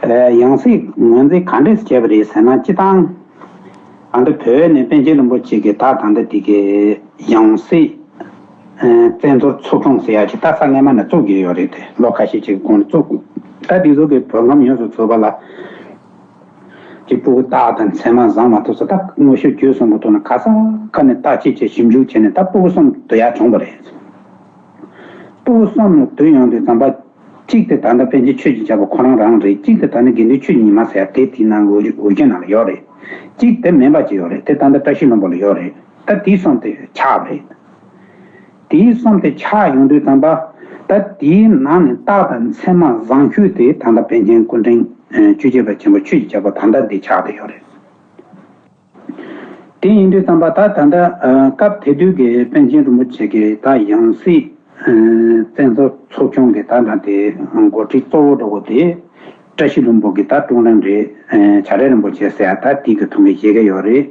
ཨ་ཡང་སྲིད་ངོས་འཛིན་ག་འདྲས་བྱས་པ་རེད་ཟེར་ན། སྤྱིར་བཏང་ཨ་འདི་བོད་ནས་པཎ་ཆེན་རིན་པོ་ཆེ་གིས་ད་ད་ལྟ་དེ་གི་ཡང་སྲིད་ཨ་བཙན་འཛུལ་ཚོགས་ཆུང་ཟེར་ཡ་ཅིག་ད་ས་སྔོན་མ་ནས་བཙུགས་ཀྱི་ཡོད་རེད་དེ། ལོ་ཁ་ཤས་ཅིག་གོང་ནས་བཙུགས། ད་དེ་ཚོ་གིས་བོད་ཁམས་ཡོངས་སུ་རྫོགས་པ་ལ། གཅིག་སྤུ་གུ་སྟག་དང་མཚེ་མ་བཟང་མ་ཐུབ་ས། ད་དངོས་ཤུགས་བརྒྱུད་གསུམ་པོ་ཐོག་ནས་ག་ས་ག་ནས་བརྟག་དཔྱད་བྱས་ཞིབ་འཇུག་བྱས་ནས་ད་སྤུ་གུ་གསུམ་བསྡུ་ཡག་བྱུང་བ་རེད། སྤུ་གུ་གསུམ་ལ་བསྡུ་ཡོང་དུས་ཙམ་པ། གཅིག་དེ་ད་ལྟ་པཎ་ཆེན་ཆོས་ཀྱི་རྒྱལ་པོ་ཁོ་རང་རང་རེད། གཅིག་དེ་ད་ནི་དགེ་འདུན་ཆོས་ཀྱི་ཉི་མ་ཟེར་ཡ་དེ་དེའི་ནང་འོས་འོས་ཆོས་ནང་ལ་ཡོད་རེད། གཅིག་དེ་མིན་པ་ཅིག་ཡོད་རེད། དེ་ད་ལྟ་བཀྲ་ཤིས་ལྷུན་པོ་ལ་ཡོད་རེད། ད་དེའི་གསུམ་དེ་ཆགས་པ་རེད། དེའི་གསུམ་དེ་ཆགས་ཡོང་དུས་ཙམ་པ། ད་དེའི་ནང་ནས་སྟག་དང་མཚེ་མ་བཟང་ཤོས་དེ་ད་ལྟ་པཎ་ཆེན་སྐུ་ཕྲེང་ཨ་བཅུ་གཅིག་པ་ཆེན་པོ་ཆོས་ཀྱི་རྒྱལ་པོ་ད་ལྟ་འདི་ཆགས་བསྡད་ཡོད་རེད། དེ་ཡིན་དུས་ཙམ་པ་ད་ད་ལྟ་ཨ་སྐབས་དེ་དུས་ཀྱི་པཎ་ཆེན་རིན་པོ་ཆེ་གི་ད་ཡང་སྲིད་ཨ་བཙན་འཛུལ་ཚོགས་ཆུང་གི་ད་ད་དེ་འགོ་ཁྲིད་གཙོ་བོ་འདྲ་བོ་དེ། བཀྲ་ཤིས་ལྷུན་པོ་གི་ད་ཀྲུང་རིན་རེད། ཨེ་བྱ་རས་རིན་པོ་ཆེ་ཟེར་ཡ་ད་དེ་གི་ཐུགས་འགན་བཞེས་ཀྱི་ཡོད་རེད།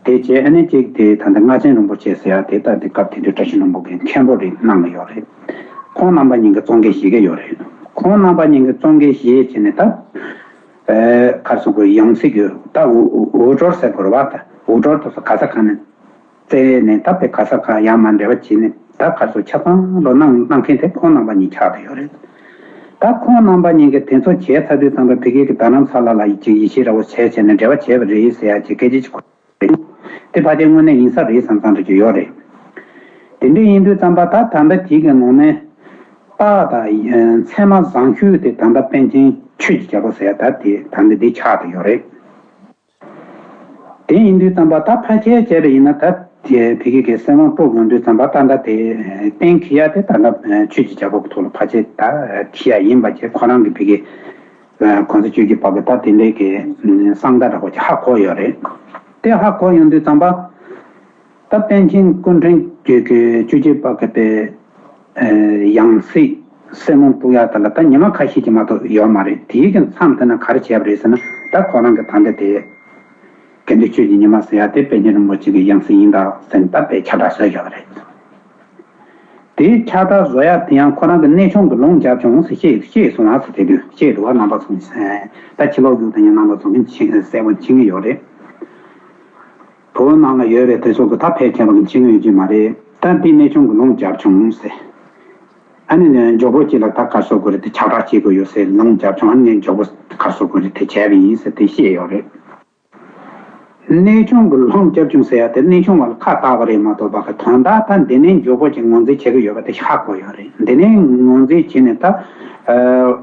དེ་བྱས་ཨ་ནི་གཅིག་དེ་ད་ལྟ་རྔ་ཆེན་རིན་པོ་ཆེ་ཟེར་ཡ་དེ་ད་དེ་སྐབས་དེ་དུས་བཀྲ་ཤིས་ལྷུན་པོ་གི་མཁན་པོ་རེད་གནང་གི་ཡོད་རེད། ཁོང་རྣམ་པ་གཉིས་ཀྱི་གཙོ་འགན་བཞེས་ཀྱི་ཡོད་རེད། ཁོང་རྣམ་པ་གཉིས་ཀྱི་གཙོ་འགན་བཞེས་བྱས་ནས་ད་ཨེ་ག་རེ་ཟེར་དགོས། ཡང་སྲིད་ཀྱི་ད་འོས་འོས་སྦྱོར་ཟེར་དགོས་རེད་བ། ད་འོས་སྦྱོར་དེ་ཚོ་ག་ས་ག་ནས་བཙལ་ནས་ད་དཔེ་ག་ས་ག་ཡར་མར་འབྲེལ་བ་བྱས་ནས་ད་ག་ཚོད་ཆ་ཚང་ལོ་གནང་གནང་མཁན་དེ་ཁོང་རྣམ་པ་གཉིས་ཆགས་བསྡད་ཡོད་རེད། ད་ཁོང་རྣམ་པ་གཉིས་ཀྱིས་དེ་ཚོ་བྱས་ཚར་དུས་ཙམ་པ་ཕ་གི་གི་རྡ་རམ་ས་ལ་ལ་ཡིད་ཆེས་ཡིད་ཆེས་འདྲ་བོ་བྱས་བྱས་ནས་འབྲེལ་བ་བྱས་པ་རེད་ཟེར་ཡ་ཅིག་སྐད་ཆ་ཅིག་གོ་རེད། དེ་ཕལ་ཆེར་དངོས་གནས་ཡིན་ས་རེད་བསམ་བསམ་འདྲ་ཅིག་ཡོད་རེད། དེ་འདྲ་ཡིན་དུས་ཙམ་པ་ད་ད་ལྟ་དེ་གི་ངོ་མས་སྟག་དང་མཚེ་མ་བཟང་ཤོས་དེ་ད་ལྟ་པཎ་ཆེན་ཆོས་ཀྱི་རྒྱལ་པོ་ཟེར་ཡ་ད་དེ་ད་ལྟ་འདི་ཆགས་བསྡད་ཡོད་རེད། དེ་ཡིན་དུས་ཙམ་པ་ད་ཕལ་ཆེར་བྱས་པ་ཡིན་ན་ད་དེ་ཕ་གི་གི་སྲིད་དབང་དཀྲུགས་ཡོང་དུས་ཙམ་པ་ད་ད་དེ་གཏན་འཁེལ་ཡ་དེ་ད་ལྟ་ཆོས་ཀྱི་རྒྱལ་པོ་གི་ཐོག་ལ་ཕལ་ཆེར་ད་འཁེལ་ཡ་ཡིན་པ་བྱས། ཁོ་རང་གི་ཕ་གི་གོང་ས་བཅུ་བཞི་པ་གི་ད་དེ་འདྲའི་གི་གསང་བརྡ་འདྲ་པོ་ཅིག་ཧ་གོ་ཡོད་རེད། དེ་ཧ་གོ་ཡོང་དུས་ཙམ་པ། ད་པཎ་ཆེན་སྐུ་ཕྲེང་བཅུ་གཅིག་པ་གི་པའི་ཡང་སྲིད་སྲིད་དབང་དཀྲུག་ཡ་དེ་ལ་ད་ཉི་མ་ཁ་ཤས་ཀྱི་མ་གཏོགས་ཡོད་མ་རེད། དེའི་གི་མཚམས་དེ་ན་ག་རེ་བྱས་པ་རེད་ཟེར་ན། ད་ཁོ་རང་གི་ད་ལྟ་དེ་དགེ་འདུན་ཆོས་ཀྱི་ཉི་མ་ཟེར་ཡ་དེ་པཎ་ཆེན་རིན་པོ་ཆེ་གི་ཡང་སྲིད་ཡིན་ད་ཟེར་ནས་ད་དཔེ་ཁྱབ་བསྒྲགས་བཟོས་ཡོད་རེད། དེའི་ཁྱབ་བསྒྲགས་བཟོ་ཡ་དེ་ཡང་ཁོ་རང་གི་གནས་ཆུང་གི་ལུང་བརྒྱབ་བྱུང་ཟེར་བཤད་བཤད་སོང་བ་ཟེར། དེ་དུས་བཤད་འདུག་བ། རྣམ་པ་ཚོ་ད་ཕྱི་ལོགས་ཡུལ་དུ་ཡང་རྣམ་པ་ཚོ་གིས་མཁྱེན་གསལ་པོ་མཁྱེན་གྱི་ཡོད་རེད། བོད་ནང་ལ་ཡོད་པའི་དེ་ཚོ་གི་ད་ཕལ་ཆེ་བ་གིས་མཁྱེན་གྱི་ཡོད་ཀྱི་མ་རེད། ད་འདི་གནས་ཆུང་གི་ལུང་བརྒྱབ་བྱུང་ཟེར། ཨ་ནི་ནས་མགྱོགས་པོ་ཅིག་ལ་ད་ག་རེ་ཟེར་དགོས་རེད། དེ་ཁྱབ་བསྒྲགས་བྱེད་དགོས་ཡོད་ཟེར་ལུང་བརྒྱབ་བྱུང་། ཨ་ནི་ངས་མགྱོགས་པོ་ག་རེ་ཟེར་དགོས་རེད། དེ་བྱས་པ་ཡིན་ཟེར་དེ་བཤད་ཡོད་རེད། གནས་ཆུང་གི་ལུང་བརྒྱབ་བྱུང་ཟེར་ཡ་དེ་གནས་ཆུང་བ་ལ་ཁ་བཏགས་པ་རེད་མ་གཏོགས་པ། གི་དོན་དག་ད་འདི་ནས་མགྱོགས་པོ་ཅིག་ངོས་འཛིན་བྱེད་ཀྱི་ཡོད་པ་དེ་ཧ་གོ་ཡོད་རེད། འདི་ནས་ངོས་འཛིན་བྱས་ནས་ད་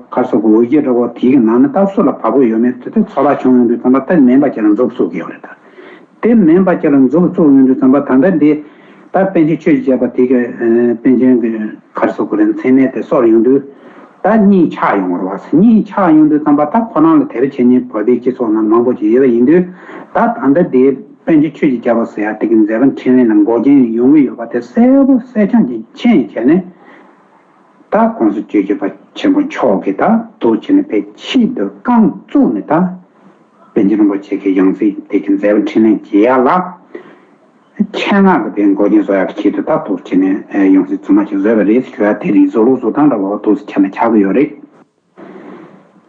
ག་རེ་ཟེར་དགོས། འོས་བསྡུ་འདྲ་བོ་དེའི་ནང་ནས་ད་སུ་ལ་བབས་ཀྱི་ཡོད་མེད་དེ་ཚོད་དཔག་བྱུང་ཡོང་དུས་ཙམ་པ་ད་མིན་པ་ཅིག་ལ་མཛུབ་བཙུགས་ཀྱི་ཡོད་རེད། ད་དེ་མིན་པ་ཅིག་ལ་མཛུབ་བཙུགས་ཡོང་དུས་ཙམ་པ་ད་ལྟ་འདི་ད་པཎ་ཆེན་ཆོས་ཀྱི་རྒྱལ་པོ་དེ་གི་པཎ་ཆེན་གྱི་ག་རེ་ཟེར་དགོས་རེད། མཚན་གནས་དེ་གསོར་ཡོང་དུས་ད་གཉིས་ཆགས་ཡོང་བ་རེད་བ། གཉིས་ཆགས་ཡོང་དུས་ཙམ་པ་ད་ཁོ་རང་ལ་དད་པ་བྱེད་མཁན་བོད་པའི་སྤྱི་ཚོགས་ནང་མང་པོ་ཅིག་ཡོད་པ་ཡིན་དུས། ད་ད་ལྟ་དེ་པཎ་ཆེན་ཆོས་ཀྱི་རྒྱལ་པོ་ཟེར་ཡ་དེ་གི་མཛད་པ་འཕྲིན་ལས་ལ་འགོག་རྐྱེན་ཡོང་གི་ཡོད་པ་དེ་གསལ་པོ་གསལ་རྐྱང་ཅིག་མཁྱེན་བྱས་ནས། ད་༸གོང་ས་སྐྱབས་མགོན་ཆེན་པོ་མཆོག་གིས་ད་འདུག་བྱས་ནས་དཔེ་ཆེད་དུ་རྐང་བཙུགས་ནས་ད་པཎ་ཆེན་རིན་པོ་ཆེ་གི་ཡང་སྲིད་དེ་གི་མཛད་པ་འཕྲིན་ལས་རྒྱས་ཡ་ལ་ཆེད་མངགས་ཀྱིས་དེ་འགོག་རྐྱེན་བཟོ་ཡག་གི་ཆེད་དུ་ད་འདུག་བྱས་ནས་ཡང་སྲིད་རྫུན་མ་ཅིག་བཟོས་པ་རེད་ཞུ་ཡ་དེ་རེད། བཟོ་ལུགས་བཟོ་སྟངས་འདྲ་བོ་འདུག་ཆ་ནས་ཆགས་ཀྱི་ཡོད་རེད།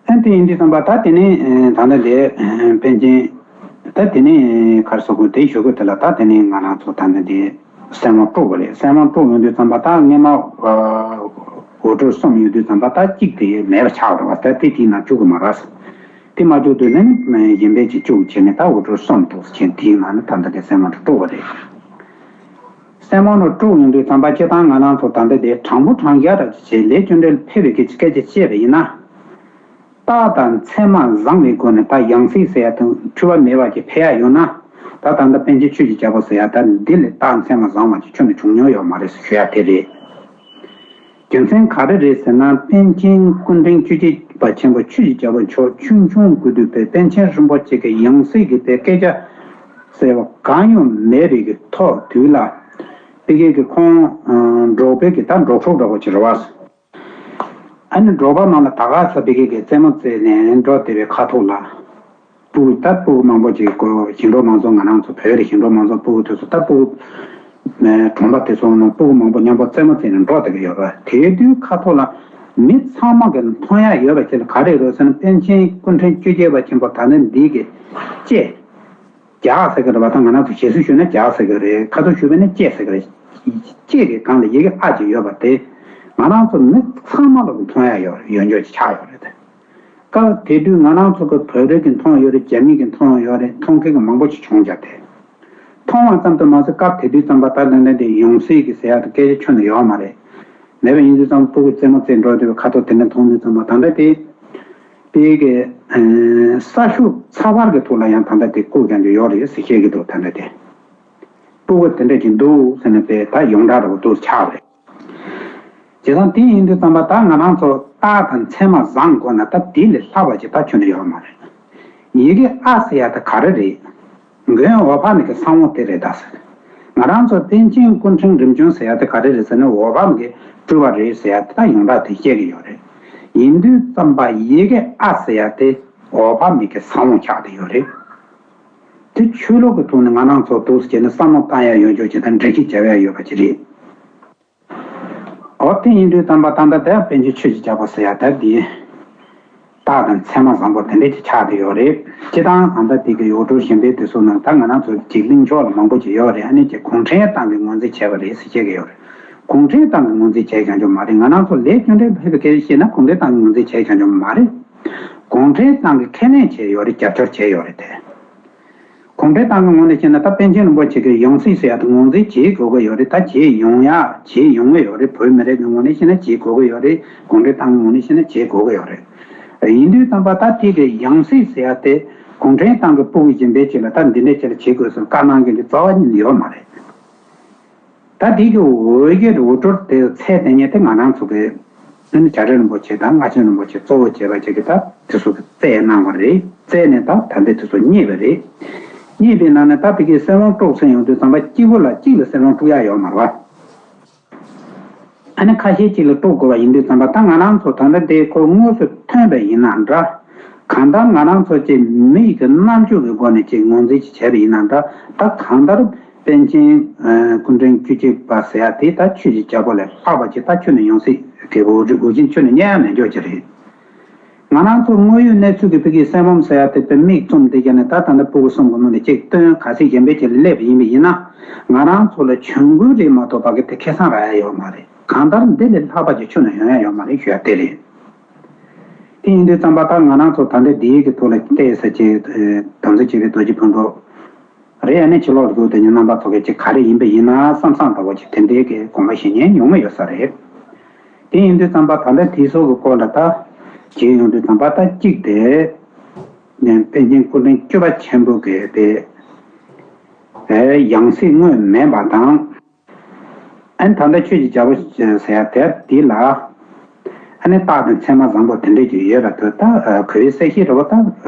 ཨ་དེ་ཡིན་དུས་ཙམ་པ་ད་དེ་ནས་ད་ལྟ་དེ་པཎ་ཆེན་ད་དེ་ནས་ག་རེ་ཟེར་དགོས། དེ་ཞུ་དགོས། དེ་ལ་ད་དེ་ནས་ང་རང་ཚོ་ད་ལྟ་དེ་སྲིད་དབང་དཀྲུགས་པ་རེད། སྲིད་དབང་དཀྲུགས་ཡོང་དུས་ཙམ་པ་ད་སྔས་མ་འོས་གྲངས་གསུམ་ཡོད་དུས་ཙམ་པ་ད་གཅིག་དེ་མེད་པ་ཆགས་རེད་བ། ད་དེ་དེའི་ནང་བཅུག་གི་མ་རེད། དེ་མ་བཅུག་དུས་ནས་གཞན་པའི་ཅིག་བཅུག་བྱས་ནས་ད་འོས་གྲངས་གསུམ་འདུག་བྱས། དེའི་ནང་ནས་ད་ལྟ་དེ་སྲིད་དབང་དཀྲུགས་པ་རེད། སྲིད་དབང་དཀྲུགས་ཡོང་དུས་ཙམ་པ་སྤྱིར་བཏང་ང་རང་ཚོ་ད་ལྟ་དེ་དྲང་པོ་དྲང་བཞག་འདྲ་ཅིག་བྱས་ལས་རྒྱུ་འབྲས་ལ་ཕེབས་པའི་སྐད་ཆ་སྐད་ཆ་བཤད་པ་ཡིན་ན། རྟགས་དང་མཚན་མ་བཟང་བའི་སྒོ་ནས་ད་ཡང་སྲིད་ཟེར་ཡ་དང་འཁྲུལ་པ་མེད་པ་ཅིག་ཕེབས་ཡ་ཡོད་ན། ད་ད་ལྟ་པཎ་ཆེན་ཆོས་ཀྱི་རྒྱལ་པོ་ཟེར་ཡ་ད་འདི་ལས་རྟགས་མཚན་མ་བཟང་བ་ཅིག་ཁྱོན་ནས་བྱུང་མྱོང་ཡོད་མ་རེད་ཞུ་ཡ་དེ་རེད། རྒྱུ་མཚན་ག་རེ་རེད་ཟེར་ན། པཎ་ཆེན་སྐུ་ཕྲེང་བཅུ་གཅིག་པ་ཆེན་པོ་ཆོས་ཀྱི་རྒྱལ་པོ་མཆོག་ཆུང་ཆུང་སྐུ་དུས་པའི་པཎ་ཆེན་རིན་པོ་ཆེ་གི་ཡང་སྲིད་ཀྱི་པའི་སྐད་ཆ་ཟེར་བ་གང་ཡང་མེད་པའི་གི་ཐོག་དུས་ལ་པི་ཀེ་གི་ཁོང་འབྲོག་པའི་གི་ད་འབྲོག་ཕྲུག་འདྲ་བོ་ཅིག་རེད་བ། ཨ་ནི་འབྲོག་པ་ནང་ལ་ད་ག་ས་པི་ཀེ་གི་རྩེད་མོ་རྩེས་ནས་འགྲོ་བསྡད་པའི་ཁ་ཐུག་ལ། སྤུ་གུ་ད་སྤུ་གུ་མང་པོ་ཅིག་གོ་ཞིང་འབྲོག་མང་ཚོགས་ང་རང་ཚོ་བོད་རེད། ཞིང་འབྲོག་མང་ཚོགས་སྤུ་གུ་དེ་ཚོ་ད་སྤུ་གུ་གྲོང་པ་དེ་ཚོ་ནང་སྤུ་གུ་མང་པོ་མཉམ་པོ་རྩེད་མོ་རྩེས་ནས་འགྲོ་བསྡད་ཀྱི་ཡོད་རེད། དེ་དུས་ཁ་ཐུག་ལ་མི་ཚང་མ་གི་མཐོང་ཡ་ཡོད་པ་ཅིག་ལ་ག་རེ་རེད་ཟེར་ན། པཎ་ཆེན་སྐུ་ཕྲེང་བཅོ་བརྒྱད་པ་ཆེན་པོ་ད་ནི་འདི་གི་ལྕེ་རྒྱགས་ཟེར་གི་རེད་བ། ད་ང་རང་ཚོ་བྱད་གཟུགས་ཞུས་ན་རྒྱགས་ཟེར་གི་རེད། ཁ་ཐུག་ཞུས་པ་ན་ལྕེ་ཟེར་གི་རེད། ལྕེ་གི་སྒང་ལ་ཡི་གེ་ཨ་ཅིག་ཡོད་པ་དེ་ང་རང་ཚོ་མི་ཚང་མ་ལ་གི་མཐོང་ཡ་ཡོད་ཡོད་འཇོག་ཅིག་ཆགས་ཡོད་རེད། དེ་སྐབས་དེ་དུས་ང་རང་ཚོ་གི་བོད་རིགས་ཀྱི་མཐོང་ཡོད་རེད། རྒྱ་མི་གི་མཐོང་ཡོད་རེད། མཐོང་མཁན་གི་མང་པོ་ཅིག་བྱུང་རྒྱུ་དེ། མཐོང་བ་ཙམ་དུ་མ་ཟད་སྐབས་དེ་དུས་ཙམ་པ་ད་ལན་ལན་དེ་ཡང་སྲིད་ཀྱི་ཟེར་ཡ་དེ་སྐད་ཆ་ཁྱོན་ནས་ཡོད་མ་རེད། མེད་པ་ཡིན་དུས་ཙམ་སྤུ་གུ་རྩེད་མོ་རྩེ་འགྲོ་དུས་ཁ་ཐུག་དེ་འདྲ་མཐོང་དུས་ཙམ་པ་ད་ལྟ་དེ། དེ་གི་ས་ཤུགས་ཚ་བར་གི་ཐོག་ལ་ཡང་ད་ལྟ་དེ་བཀོད་ཀྱང་ཡོད་རེད་ཟེར་བཤད་ཀྱི་འདུག་ད་ལྟ་དེ་སྤུ་གུ་དེ་འདྲ་ཅིག་འདུག་ཟེར་ནས་དཔེ་ད་ཡོངས་གྲགས་འདྲ་བོ་འདུག་ཆགས་རེད། བྱས་ཙང་དེ་ཡིན་དུས་ཙམ་པ་ད་ང་རང་ཚོ་རྟགས་དང་མཚན་མ་བཟང་དགོས་ན་ད་དེ་ལས་ལྷག་པ་ཅིག་ད་ཁྱོན་ནས་ཡོད་མ་རེད། ཡི་གེ་ཨ་ཟེར་ཡ་དེ་ག་རེ་རེད། མགོན་འོད་དཔག་མེད་ཀྱི་ས་བོན་དེ་རེད་ད་ཟེར། ང་རང་ཚོ་པཎ་ཆེན་སྐུ་ཕྲེང་རིམ་བྱོན་ཟེར་ཡ་དེ་ག་རེ་རེད་ཟེར་ན། འོད་དཔག་མེད་ཀྱི་སྤྲུལ་པ་རེད་ཟེར་ཡ་དེ་ད་ཡོངས་གྲགས་དེ་བཤད་ཀྱི་ཡོད་རེད། ཡིན་དུས་ཙམ་པ་ཡི་གེ་ཨ་ཟེར་ཡ་དེ་འོད་དཔག་མེད་ཀྱི་ས་བོན་ཆགས་བསྡད་ཡོད་རེད། དེ་ཆོས་ལུགས་ཀྱི་ཐོག་ནས་ང་རང་ཚོ་འདུག་སེ་བྱས་ནས་བསམ་བློ་བཏང་ཡ་ཡོད་ཆོག་ཅིག་དང་འགྲེལ་བཤད་བྱ་ཡ་ཡོད་པ་ཅིག་རེད། འོ་དེ་ཡིན་དུས་ཙམ་པ་ད་ལྟ་དེ་པཎ་ཆེན་ཆོས་ཀྱི་རྒྱལ་པོ་ཟེར་ཡ་དེ་འདི་རྟགས་དང་མཚན་མ་བཟང་པོ་དེ་འདྲས་ཀྱི་ཆགས་བསྡད་ཡོད་རེད། སྤྱིར་བཏང་ཨ་མདའ་དེ་གི་འོས་གྲངས་གཞན་པའི་དེ་ཚོ་ནང་ད་ང་རང་ཚོ་གཅིག་གླེང་ཕྱོགས་ལ་མང་པོ་ཅིག་ཡོད་རེད། ཨ་ནི་ཅིག་གུང་ཁྲན་ཏང་གིས་ངོས་འཛིན་བྱས་པ་རེད་ཟེར་བཤད་ཀྱི་ཡོད་རེད། གུང་ཁྲན་ཏང་གིས་ངོས་འཛིན་བྱས་ཀྱང་ཅུང་མ་རེད། ང་རང་ཚོ་ལས་རྒྱུ་འབྲས་ཕེབས་པའི་སྐད་ཆ་བཤད་ན་གུང་ཁྲན་ཏང་གིས་ངོས་འཛིན་བྱས་ཀྱང་ཅུང་མ་རེད། གུང་ཁྲན་ཏང་གིས་ཁས་ལེན་བྱས་ཡོད་རེད། རྒྱབ་སྐྱོར་བྱས་ཡོད་རེད་དེ། གུང་ཁྲན་ཏང་གི་ངོས་ནས་བཤད་ན་ད་པཎ་ཆེན་རིན་པོ་ཆེ་གི་ཡང་སྲིད་ཟེར་ཡ་དེ་ངོས་འཛིན་བྱེད་དགོས་ཀྱི་ཡོད་རེད། ད་བྱེད་ཡོང་ཡ་བྱེད་ཡོང་གི་ཡོད་རེད། བོད་མི་རིགས་ཀྱི་ངོས་ནས་བཤད་ན་བྱེད་དགོས་ཀྱི་ཡོད་རེད། གུང་ཁྲན་ཏང་གི་ངོས་ནས་བཤད་ན་བྱེད་དགོས་ཀྱི་ཡོད་རེད། ཡིན་དུས་ཙམ་པ་ད་དེ་གི་ཡང་སྲིད་ཟེར་ཡ་དེ་གུང་ཁྲན་ཏང་གི་སྤུ་གུ་གཞན་པའི་ཅིག་ལ་ད་འདི་འདྲའི་ཅིག་ལ་བྱེད་དགོས་ཟེར་བཀའ་གནང་མཁན་གྱི་རྩ་བ་ཉིད་ནས་ཡོད་མ་རེད། ད་དེ་གི་འོས་བསྡུ་འོས་གྲངས་དེ་ཚད་དེ་ཉིད་དེ་ང་རང་ཚོ་གི་ཨ་ནི་བྱ་བྲལ་རིན་པོ་ཆེ་དང་རྔ་ཆེན་རིན་པོ་ཆེ་གཙོ་བོ་བྱས་པ་ཅིག་གིས་ད་དེ་ཚོ་གི་བཙལ་གནང་བ་རེད། བཙལ་ནས་ད་ད་ལྟ་དེ་ཚོ་རྙེད་པ་རེད། རྙེད་པའི་ནང་ནས་ད་ཕ་གིའི་སྲིད་དབང་དཀྲུགས་ཟེར་ཡོང་དུས་ཙམ་པ་གཅིག་པོ་ལ་གཅིག་ལ་སྲིད་དབང་དཀྲུགས་ཡ་ཡོད་མ་རེད་བ། ཨ་ནི་ཁ་ཤས་གཅིག་ལ་དཀྲུག་དགོས་པ་ཡིན་དུས་ཙམ་པ་ད་ང་རང་ཚོ་ད་ལྟ་དེ་ཁོ་དངོས་སུ་ཐོན་པ་ཡིན་ན་འདྲ། གང་ལྟར་ང་རང་ཚོ་ཅིག་མི་ཡི་གི་རྣམ་དཔྱོད་ཀྱི་སྒོ་ནས་ཅིག་ངོས་འཛིན་ཅིག་བྱས་པ་ཡིན་ན་འདྲ། ད་གང་ལྟར་པཎ་ཆེན་སྐུ་ཕྲེང་བཅུ་གཅིག་པ་ཟེར་ཡ་དེ་ད་ཆོས་ཀྱི་རྒྱལ་པོ་ལས་ལྷག་པ་ཅིག་ད་ཁྱོན་ནས་ཡོང་སྲིད་གི་འོ་རི་འོ་ཆེན་ཁྱོན་ནས་རྙེད་ཡ་མེད་འཇོག་ཅིག་རེད། ང་རང་ཚོ་དངོས་ཡོད་གནས་ཚུལ་གྱི་ཕ་གིའི་གསེར་བུམ་ཟེར་ཡ་དེ་དཔེ་མིག་བཙུམ་བསྡད་ཀྱ་ནས་ད་ད་ལྟ་སྤུ་གུ་གསུམ་གྱི་ནང་ནས་གཅིག་བཏོན་ག་ཚད་གཞན་པའི་ཅིག་སླེབས་པ་ཡིན་པ་ཡིན་ན། ང་རང་ཚོ་ལ་གྱོང་གུན་རེད་མ་གཏོགས་ཕ་གི་དེ་ཁེ་བཟང་རག་ཡ་ཡོད་མ་རེད། གང་ལྟར་འདི་ལས་ལྷག་པ་ཅིག་ཁྱོན་ནས་ཡོང་ཡ་ཡོད་མ་རེད་ཞུ་ཡ་དེ་རེད། དེ་ཡིན་དུས་ཙམ་པ་ད་ང་རང་ཚོ་ད་ལྟ་འདིའི་གི་ཐོག་ལ་བལྟས་ས་ཅིག་དམ་ཚིག་ཆེ་བའི་རྡོ་རྗེ་ཕུན་ཚོགས་རེད། ཨ་ནི་ཕྱི་ལོགས་ལ་འདུག་དེ་ཉིད་རྣམ་པ་ཚོ་གི་ཅིག་ག་རེ་ཡིན་པ་ཡིན་ན་བསམ་བསམ་འདྲ་བོ་ཅིག་དེ་འདྲའི་གི་དགོངས་པ་བཞེས་མཁན་ཉུང་མ་ཡོད་ས་རེད། དེ་ཡིན་དུས་ཙམ་པ་ད་ལྟ་དེ་ཚོ་གི་སྐོར་ལ་ད་བྱས་ཡོང་དུས་ཙམ་པ་ད་གཅིག་དེ་ནས་པཎ་ཆེན་སྐུ་ཕྲེང་བཅུ་པ་ཆེན་པོ་གི་དེ་ཡང་སྲིད་དངོས་མེད་པ་དང་། ཨ་ནི་ད་ལྟ་ཆོས་ཀྱི་རྒྱལ་པོ་ཟེར་ཡ་དེ་འདི་ལ། ཨ་ནི་རྟགས་དང་མཚན་མ་བཟང་པོ་དེ་འདྲས་ཀྱི་ཡོད་པ་དེ་ད་གོས་གསལ་ཤེས་རེད་པ་ད་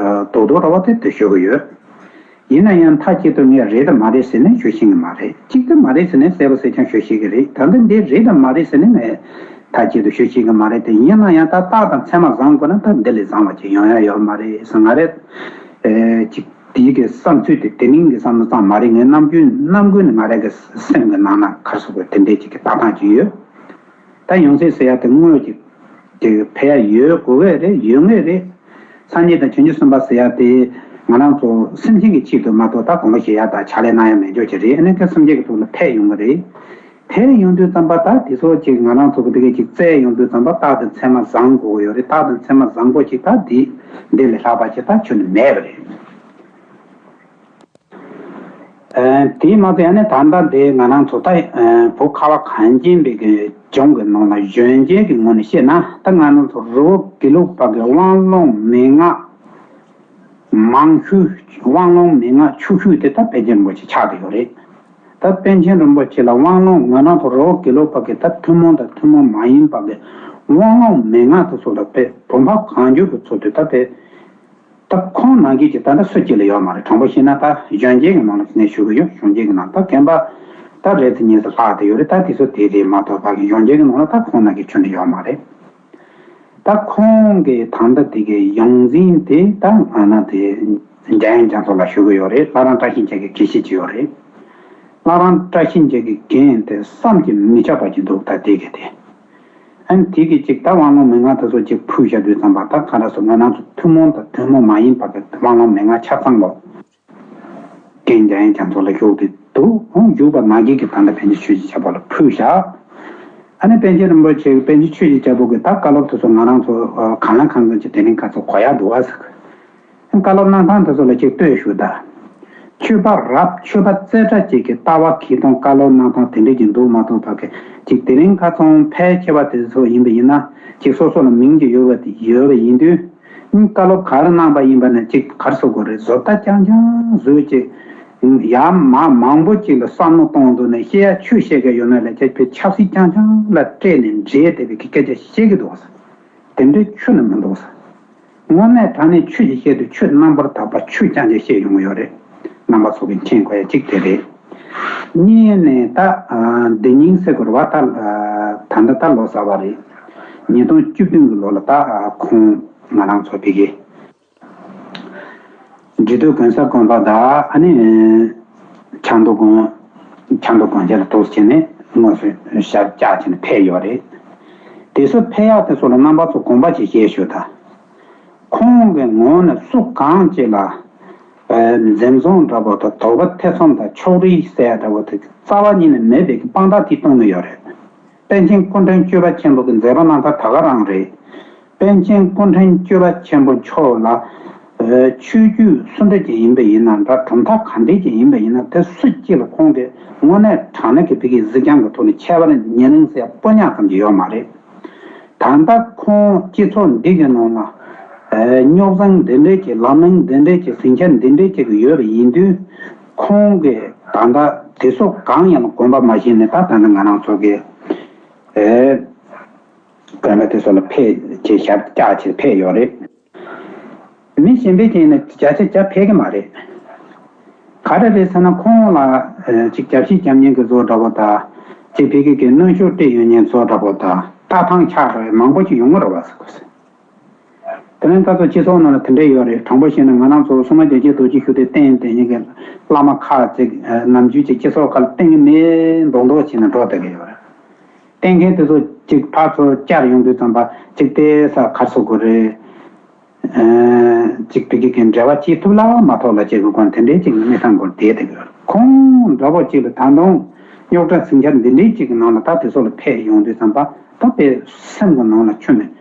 རྡོག་རྡོག་རེད་པ་དེ་དེ་ཞུ་གི་ཡོད། ཡིན་ན་ཡང་མཐའ་གཅིག་ཏུ་ངས་རེད་དམ་མ་རེད་ཟེར་ནས་ཞུ་ཤེས་ཀྱི་མ་རེད། གཅིག་ཏུ་མ་རེད་ཟེར་ནས་གསལ་པོ་གསལ་རྐྱང་ཞུ་ཤེས་ཀྱི་རེད། ད་ལྟ་འདི་རེད་དམ་མ་རེད་ཟེར་ནས་ངས་མཐའ་གཅིག་ཏུ་ཞུ་ཤེས་ཀྱི་མ་རེད་དེ། ཡིན་ན་ཡང་ད་རྟགས་དང་མཚན་མ་བཟང་དགོས་ན་ད་འདི་ལས་བཟང་བ་ཅིག་ཡོང་ཡ་ཡོད་མ་རེད་ཟེར། ང་རེད་ཅིག་དེའི་གི་བསམ་ཚུལ་དེ་དེ་རིང་གི་བསམ་བློ་ཙམ་མ་རེད། ངའི་ནམ་རྒྱུན་ནམ་རྒྱུན་ནས་ང་རང་གི་སེམས་ཀྱི་ནང་ན་ག་རེ་ཟེར་དགོས་དེ་འདྲས་ཅིག་གི་ལྟ་སྟངས་ཅིག་ཡོད། ད་ཡང་སྲིད་ཟེར་ཡ་དེ་དངོས་ཀྱི་དེ་ཕེབས་ཡ་ཡོད་དགོས་ཀྱི་རེད། ཡོད་ངེས་རེད། སངས་རྒྱས་དང་བྱང་ཆུབ་སེམས་དཔའ་ཟེར་ཡ་དེ་ང་རང་ཚོ་སེམས་ཅན་གྱི་ཆེད་དུ་མ་གཏོགས་ད་དགོངས་པ་བཞེས་ཡ་དང་ཕྱག་ལས་གནང་ཡ་མེད་འཇོག་ཅིག་རེད། ཨ་ནི་ཁ་སེམས་ཅན་གྱི་ཐོག་ལ་ཕེབས་ཡོང་གི་རེད། དེ་ཡོང་དུས་ཙམ་པ་ད་དེ་ཚོ་ཅིག་ང་རང་ཚོ་གི་དེ་གས་ཅིག་བཙལ་ཡོང་དུས་ཙམ་པ་རྟགས་དང་མཚན་མ་བཟང་དགོས་ཀྱི་ཡོད་རེད། རྟགས་དང་མཚན་མ་བཟང་པོ་ཅིག་ད་འདི་འདི་ལས་ལྷག་པ་ཅིག་ད་ཁྱོན་ནས་མེད་པ་རེད། ཨ་དེས་མ་ཚད་ཨ་ནི་ད་ལྟ་འདི་ང་རང་ཚོ་ད་ཨ་བོད་ཁ་བ་གངས་ཅན་པའི་གི་ལྗོངས་ཀྱི་ནང་ལ་གཞོན་སྐྱེས་ཀྱི་ངོས་ནས་བཤད་ན་ད་ང་རང་ཚོ་རི་བོ་དགེ་ལུགས་པ་གི་དབང་ལུང་མན་ངག་མང་ཤོས་དབང་ལུང་མན་ངག་ཆུང་ཤོས་དེ་ད་པཎ་ཆེན་རིན་པོ་ཆེ་ཆགས་བསྡད་ཡོད་རེད། ད་པཎ་ཆེན་རིན་པོ་ཆེ་ལ་དབང་ལུང་ང་རང་ཚོ་རི་བོ་དགེ་ལུགས་པ་གི་ད་ཐུན་མོང་དང་ཐུན་མོང་མ་ཡིན་པ་གི་དབང་ལུང་མན་ངག་དེ་ཚོ་ལ་དཔེ་བོད་འབངས་གང་བྱུང་གི་ཚོ་དེ་ད་དཔེ་ད་ཁོང་ནང་བཞིན་གྱི་ད་ལྟ་སུ་གཅིག་ལ་ཡོད་མ་རེད། དྲང་པོ་བཤད་ན་ད་གཞོན་སྐྱེས་ཀྱི་ནང་ལ་ནས་ཞུ་གི་ཡོད། གཞོན་སྐྱེས་ཀྱི་ནང་ད་རྒན་པ་ད་རེ་ཙམ་གཉིས་ཙམ་ལྷག་བསྡད་ཡོད་རེད། ད་དེ་ཚོ་དེ་རེད་མ་གཏོགས་ཕ་གི་གཞོན་སྐྱེས་ཀྱི་ནང་ལ་ད་ཁོང་ནང་བཞིན་ཁྱོན་ནས་ཡོད་མ་རེད། ད་ཁོང་གི་ད་ལྟ་དེ་གའི་ཡོངས་འཛིན་དེ་ད་ང་ན་དེ་འཇམ་དབྱངས་རྒྱ་མཚོ་ལ་ཞུ་གི་ཡོད་རེད། ལྷ་རམས་བཀྲ་ཤིས་འཁྱིལ་གྱི་དགེ་བཤེས་ཅིག་ཡོད་རེད། ལྷ་རམས་བཀྲ་ཤིས་འཁྱིལ་གྱི་རྒན་དེ་བསམ་གྱིས་མི་ཁྱབ་པ་ཅིག་འདུག་ད་དེ་གའི་དེ། ཨ་ནི་དེ་གི་ཅིག་ད་དབང་ལུང་མན་ངག་དེ་ཚོ་ཅིག་ཕུལ་བཞག་དུས་ཙམ་པ་ད་ག་འདྲ་སོང་། ང་རང་ཚོ་ཐུན་མོང་དང་ཐུན་མོང་མ་ཡིན་པ་གི་དབང་ལུང་མན་ངག་ཆ་ཚང་ལོ། རྒན་འཇམ་དབྱངས་རྒྱ་མཚོ་ལ་བཞུགས་ཏེ་འདུག་ཨང་བཞུགས་པ་ནང་བཞིན་གྱི་ད་ལྟ་པཎ་ཆེན་ཆོས་ཀྱི་རྒྱལ་པོ་ལ་ཕུལ་བཞག་ཨ་ནི་པཎ་ཆེན་རིན་པོ་ཆེ་པཎ་ཆེན་ཆོས་ཀྱི་རྒྱལ་པོ་གི་ད་བཀའ་སློབ་དེ་ཚོ་ང་རང་ཚོ་གང་ལ་གང་འཚམ་གྱི་དེ་རིང་ཁ་ཚོ་གོ་ཡག་འདུག་ཨ་ཟེར། བཀའ་སློབ་གནང་སྟངས་དེ་ཚོ་ལ་ཅིག་ལྟོས་ཞུ་ད། ཆོས་པ་རབ་ཆོས་པ་རྩེ་གྲ་ཅིག་གི་ལྟ་བ་གི་སྟོང་བཀའ་སློབ་གནང་སྟངས་དེ་འདྲ་ཅིག་འདུག་མ་གཏོགས་ཕ་གི་ཅིག་དེ་རིང་ཁ་ཚོང་ཕལ་ཆེ་བ་དེ་ཚོ་ཡིན་པ་ཡིན་ན་ཅིག་སོ་སོ་ལ་མིང་ཅིག་ཡོད་པ་དེ་ཡོད་པ་ཡིན་དུས། བཀའ་སློབ་ག་རེ་གནང་པ་ཡིན་པ་ནས་ཅིག་ག་རེ་ཟེར་དགོས་རེད། བཟོ་ལྟ་རྐྱང་རྐྱང་བཟོས་ཅིག་ཡར་མར་མང་པོ་ཅིག་ལ་བསམ་བློ་གཏོང་འདུག་ནས་བཤད་ཡ་ཆོས་བཤད་མཁན་ཡོད་ན་ལས་ཁྱེད་ཆབ་སྲིད་རྐྱང་རྐྱང་ལ་སྤྲད་ནས་འབྲེལ་བསྡད་པའི་སྐད་ཆ་བཤད་ཀྱི་འདུག་ཟེར། དེ་འདྲའི་ཆོས་ནི་མི་འདུག་ཟེར། དངོས་གནས་དྲང་གནས་ཆོས་ཀྱི་བཤད་དུས་ཆོས་རྣམ་པར་དག་པ་ཆོས་རྐྱང་རྐྱང་བཤད་ཡོང་གི་ཡོད་རེད། རྣམ་པ་ཚོ་གིས་མཁྱེན་དགོས་ཡ་གཅིག་དེ་རེད། གཉིས་ནས་ད་འདི་ཉིན་ཟེར་དགོས་རེད་བ། ད་ད་ལྟ་ད་ལོ་གསར་བ་རེད། ཉིས་སྟོང་བཅུ་བདུན་གྱི་ལོ་ལ་ད་ཁོང་ང་རང་ཚོ་ཕ་གི་འབྲི་སྟོད་གོང་ས་གོང་མ་དང་ཨ་ནི་ཆབ་མདོ་དགོན། ཆབ་མདོ་དགོན་ཆེན་ལ་ཐུགས་བྱས་ནས་དངོས་སུ་ཞབས་བཅགས་བྱས་ནས་ཕེབས་ཡོད་རེད། དེ་ཚོ་ཕེབས་ཡག་དེ་ཚོ་ལ་རྣམ་པ་ཚོ་དགོངས་པ་ཅིག་བཞེས་ཞུ་ད། ཁོང་གི་ངོས་ནས་སུ་གང་ཅིག་ལ་འཛེམ་ཟོན་འདྲ་པོ་དང་དོགས་པ་ཐེ་ཚོམ་དང་ཕྱོགས་རིས་ཟེར་ཡ་འདྲ་པོ་དེ་རྩ་བ་ཉིད་ནས་མེད་པའི་དཔང་རྟགས་དེ་སྟོན་གྱི་ཡོད་རེད། པཎ་ཆེན་སྐུ་ཕྲེང་བཅུ་པ་ཆེན་པོ་གི་མཛད་པ་གནང་སྟངས་ད་ག་རང་རེད། པཎ་ཆེན་སྐུ་ཕྲེང་བཅུ་པ་ཆེན་པོ་མཆོག་ལ་ཆོས་བརྒྱུད་སུ་འདྲ་ཅིག་ཡིན་པ་ཡིན་ན་འདྲ། གྲུབ་མཐའ་ག་འདྲ་ཅིག་ཡིན་པ་ཡིན་ན་དེ་སུ་གཅིག་ལ་ཁོང་གིས་དངོས་གནས་དྲང་གནས་ཀྱི་ཕ་གིའི་གཟིགས་རྒྱང་གི་ཐོག་ནས་ཁྱད་པར་ཉེ་རིང་ཟེར་སྤུ་ཉག་ཙམ་གྱི་ཡོད་མ་རེད། ད་ལྟ་ཁོང་སྤྱི་ཚོགས་འདི་གི་ནང་ལ་རྙོག་ཟིང་འདི་འདྲས་ཀྱི་ལམ་ལྷོང་འདི་འདྲས་ཀྱི་ཟིང་ཆ་འདི་འདྲས་ཀྱི་ཡོད་པ་ཡིན་དུས། ཁོང་གིས་ད་ལྟ་དེ་ཚོ་གང་ཡང་དགོངས་པ་མ་བཞེས་ནས་ད་ད་ལྟ་ང་རང་ཚོ་གི་ཨེ་དགོན་པ་དེ་ཚོ་ལ་ཕེབས་ཀྱི་ཞབས་བཅགས་ཀྱི་ཕེབས་ཡོད་རེད། མི་གཞན་པའི་རྐྱེན་ནས་བརྒྱ་ཆ་བརྒྱ་ཕེབས་ཀྱི་མ་རེད། ག་རེ་རེད་ཟེར་ན་ཁོང་ལ་ཨེ་ཅིག་རྒྱབ་བཤིག་རྒྱབ་ཉེན་གྱི་བཟོ་འདྲ་པོ་དང་ཅིག་ཕ་གི་གི་གནོན་ཤུགས་སྤྲད་ཡོད་ཉེན་བཟོ་འདྲ་པོ་དང་ལྟ་སྟངས་ཆགས་འགྲོ་བའི་མང་པོ་ཅིག་ཡོང་གི་རེད་བ་ཟེར་གོ་ཟེར། དེ་ནས་ད་ཚོ་སྤྱི་ཚོགས་ནང་ལ་དེ་འདྲས་ཡོད་རེད། དྲང་པོ་བཤད་ན་ང་རང་ཚོ་སོ་ནམ་རྒྱལ་གཅེས་རྡོ་རྗེ་ཤུགས་ལྡན་བསྟེན་བསྟེན་མཁན་གྱི་བླ་མ་ཁག་ཅིག་ནམ་རྒྱུན་གྱི་སྤྱི་ཚོགས་ཁག་ལ་བསྟེན་གྱི་མེད་མདོག་མདོག་བྱས་ནས་འགྲོ་བསྡད་ཀྱི་ཡོད་རེད། བསྟེན་མཁན་དེ་ཚོ་ཅིག་ཕར་ཚུར་བསྐྱར་ཡོང་དུས་ཙམ་པ་ཅིག་དེ་ས་གར་སོ་དགོས་རེད། ཅིག་བི་གི་གི་འབྲེལ་བ་བྱེད་ཐུབ་ལ་མ་ཐོབ་ལ་ཅིག་གི་སྐོར་དེ་འདྲའི་ཅིག་གནས་སྟངས་སྐོར་བསྡད་དེ་གི་ཁོང་འདྲ་པོ་ཅིག་ལ་ད་དུང་རྙོག་དྲ་ཟིང་ཆ་འདི་འདྲའི་ཅིག་གི་ནང་ལ་ད་དེ་ཚོ་ལ་ཕེབས་ཡོང་དུས་ཙམ་པ་ད་དཔེ་སེམས་ཀྱི་ནང་ལ་ཆུ་ནས་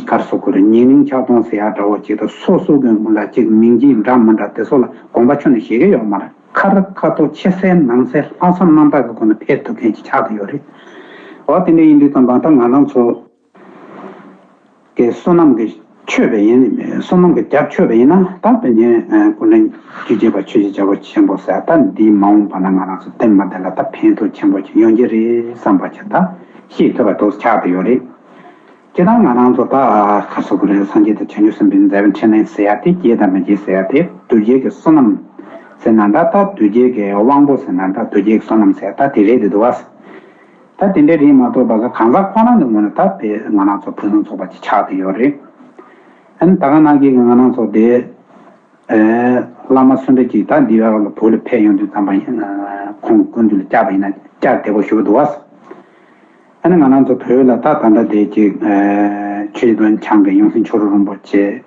གར་སོ་དགོས་རེད། ཉེ་གླིང་ཆགས་སྡང་ཟེར་ཡ་འདྲ་བོ་ཅིག་དང་སོ་སོ་གི་མི་ལ་ཅིག་མིང་རྗེས་འདྲ་མི་འདྲ་དེ་ཚོ་ལ་དགོངས་པ་ཆུ་ནས་བཞེས་གི་ཡོད་མ་རེད། ཁ་རི་ཁ་ཐོག་ཕྱི་གསལ་ནང་གསལ་ལྷག་བསམ་རྣམ་དག་གི་སྒོ་ནས་ཕེབས་ཐུབ་མཁན་ཅིག་ཆགས་བསྡད་ཡོད་རེད། འོ་དེ་འདྲ་ཡིན་དུས་ཙམ་པ་ད་ང་རང་ཚོ་གི་བསོད་ནམས་ཀྱི་ཆོད་པ་ཡིན། བསོད་ནམས་ཀྱི་རྒྱབ་ཆོད་པ་ཡིན་ན་ད་དཔེ་ཉེ་ཀུན་མཁྱེན་ཆོས་རྗེ་པ་ཆོས་རྗེ་རྒྱལ་པོ་ཆེན་པོ་ཟེར་ད་འདིའི་མ་འོངས་པ་ན་ང་རང་ཚོ་བསྟན་པ་འདི་ལ་ད་ཕན་ཐོགས་ཆེན་པོ་ཅིག་ཡོང་གི་རེད་བསམ་པ་ཅིག་ད་ཤེས་ཐུབ་པ་འདུག་ཆགས་བསྡད་ཡོད་རེད། སྤྱིར་བཏང་ང་རང་ཚོ་ད་ཁ་སོ་གི་རེད། སངས་རྒྱས་དང་བྱང་ཆུབ་སེམས་དཔའི་མཛད་པའི་འཕྲིན་ལས་ཟེར་ཡ་དེ་སྐྱེས་དང་མི་སྐྱེས་ཟེར་ཡ་དེ་གདུལ་བྱའི་གི་བསོད་ནམས་ཟེར་ན་འདྲ། ད་གདུལ་བྱའི་གི་དབང་པོ་ཟེར་ན་འདྲ། གདུལ་བྱའི་གི་བསོད་ནམས་ཟེར་ད་དེ་རེད་དེ་འདུག་བ། ད་དེ་འདྲའི་རིགས་མ་གཏོགས་པ་གི་གང་ཟག་ཁོ་རང་གི་ངོས་ནས་ད་དེ་ང་རང་ཚོ་ཕུན་སུམ་ཚོགས་པ་ཅིག་ཆགས་བསྡད་ཡོད་རེད། ཨ་ནི་ད་ག་ནང་བཞིན་གི་ང་རང་ཚོ་དེ་བླ་མ་སུ་འདྲ་ཅིག་ད་འདི་བ་ལ་བོད་ལ་ཕེབས་ཡོང་དུས་ཙམ་པ་ཡིན་ན་ཁོང་སྐུ་མདུན་ལ་བཅར་བ་ཡིན་ན་བཅར་བདེ་པོ་ཞུ་གི་འདུག་བ། ཨ་ནི་ང་རང་ཚོ་བོད་ལ་ད་ད་ལྟ་དེ་ཅིག་ཆོས་རྗེ་རྡོ་རྗེ་འཆང་གི་ཡང་སྲིད་མཆོག་སྤྲུལ་རིན་པོ་ཆེ།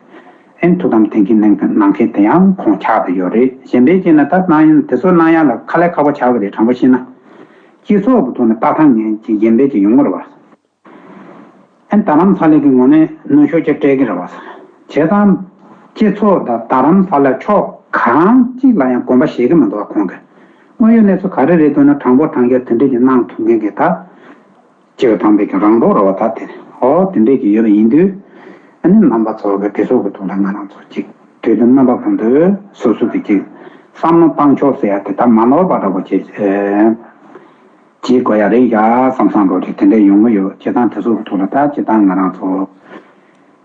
ཨ་ནི་ཐུགས་དམ་དེང་གི་གནང་གནང་མཁན་དེ་ཡང་ཁོང་ཆགས་བསྡད་ཡོད་རེད། གཞན་པའི་རྐྱེན་ན་ད་གནང་ཡང་དེ་ཚོ་གནང་ཡ་ལ་དཀའ་ལས་ཁག་པོ་ཆགས་ཀྱི་རེད། དྲང་པོ་བཤད་ན། སྤྱི་ཚོགས་ཀྱི་ཐོག་ནས་ལྟ་སྟངས་ངན་ཅིག་གཞན་པའི་ཅིག་ཡོང་གི་རེད་བ། ཨ་ནི་རྡ་རམ་ས་ལའི་གི་ངོས་ནས་གནོན་ཤུགས་ཅིག་སྤྲད་ཀྱི་རེད་བ། བྱས་ཙང་སྤྱི་ཚོགས་དང་རྡ་རམ་ས་ལ་ཕྱོགས་གང་གཅིག་ལ་ཡང་དགོངས་པ་བཞེས་ཀྱི་མི་འདུག་བ། ཁོང་གི་དངོས་ཡོད་གནས་ཚུལ་ག་རེ་རེད་འདུག་ན་དྲང་པོ་དྲང་རྐྱང་དེ་འདྲས་ཀྱི་གནང་ཐུབ་མཁན་གྱི་ད། སྤྱིར་བཏང་པའི་གི་རང་རྟོགས་ར་བ་ད་དེ་ཨོ་དེ་འདྲས་ཀྱི་ཡོད་པ་ཡིན་དུས། ཨ་ནི་རྣམ་པ་ཚོ་གི་དེ་ཚོ་གི་ཐོག་ལ་ང་རང་ཚོ་གཅིག་དུས་དང་རྣམ་པ་ཀུན་ཏུ་སོ་སོ་གི་གཅིག་བསམ་བློ་བཏང་ཕྱོགས་ཟེར་ཡ་དེ་ད་མ་ནོར་བ་འདྲ་པོ་བྱེད་ཨེ་བྱེད་དགོས་ཡ་རེད་ཡ་བསམ་བསམ་འགྲོ་གི་དེ་འདྲས་ཡོང་གི་ཡོད། སྤྱིར་བཏང་དེ་ཚོ་གི་ཐོག་ལ་ད་སྤྱིར་བཏང་ང་རང་ཚོ་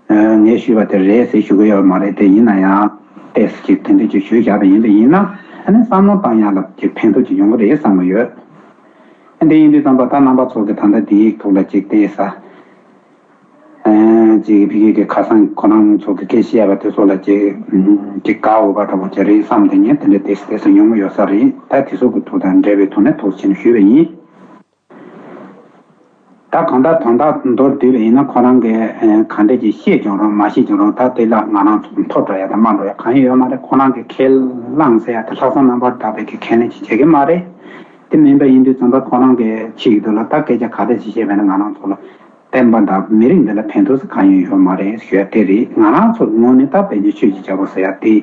ཨེ་ངས་ཞུས་པ་དེ་རེད་ཟེར་ཞུ་གི་ཡོད་མ་རེད། དེ་ཡིན་ན་ཡང་ཏོག་ཙམ་གཅིག་དེ་འདྲས་ཅིག་ཞུས་བཞག་པ་ཡིན་པ་ཡིན་ན་ཨ་ནི་བསམ་བློ་བཏང་ཡ་ལ་གཅིག་ཕན་ཐོགས་ཅིག་ཡོང་གི་རེད་བསམ་གི་ཡོད། འདི་ཡིན་དུས་ཙམ་པ་ད་རྣམ་པ་ཚོ་གི་ད་ལྟ་འདིའི་ཐོག་ལ་ཅིག་བལྟས་ས། ཅིག་ཕ་གི་གི་ཁ་སང་ཁོ་རང་ཚོ་གི་སྐད་ཆ་བཤད་པ་དེ་ཚོ་ལ་ཅིག་ཅིག་དགའ་འོས་པ་འདྲ་པོ་ཅིག་རེད་བསམ་དེ་ངས་དེ་འདྲ་ཏོག་ཙམ་ཏོག་ཙམ་ཡོང་གི་ཡོད་ས་རེད། ད་དེ་ཚོ་གི་ཐོག་དང་འབྲེལ་བའི་ཐོག་ནས་ཏོག་ཙམ་ཞུས་པ་ཡིན། ད་གང་ལྟར་དོན་དག་མདོར་བསྡུས་པ་ཡིན་ན་ཁོ་རང་གིས་གང་འདྲ་ཅིག་བཤད་ཀྱང་རུང་མ་བཤད་ཀྱང་རུང་ད་དེ་ལ་ང་རང་ཚོ་མཐོ་འགྲོ་ཡ་དང་དམའ་འགྲོ་ཡ་གང་ཡང་ཡོད་མ་རེད། ཁོ་རང་གིས་ཁས་བླངས་ཟེར་ཡ་དེ་ལྷག་བསམ་རྣམ་པར་དག་པའི་གི་ཁས་ལེན་ཅིག་བྱེད་ཀྱི་མ་རེད། དེ་མིན་པ་ཡིན་དུས་ཙམ་པ་ཁོ་རང་གི་ཆེད་དུ་ལ་ད་སྐད་ཆ་ག་འདྲ་ཞིག་བཤད་པ་ཡིན་ན་ང་རང་ཚོ་ལ་བསྟན་པ་དང་མི་རིགས་འདི་ལ་ཕན་ཐོགས་སུ་གང་ཡང་ཡོད་མ་རེད་ཞུ་ཡ་དེ་རེད། ང་རང་ཚོ་ངོས་ནས་ད་བོད་ཀྱི་ཆོས་ཀྱི་རྒྱལ་པོ་ཟེར་ཡ་དེ་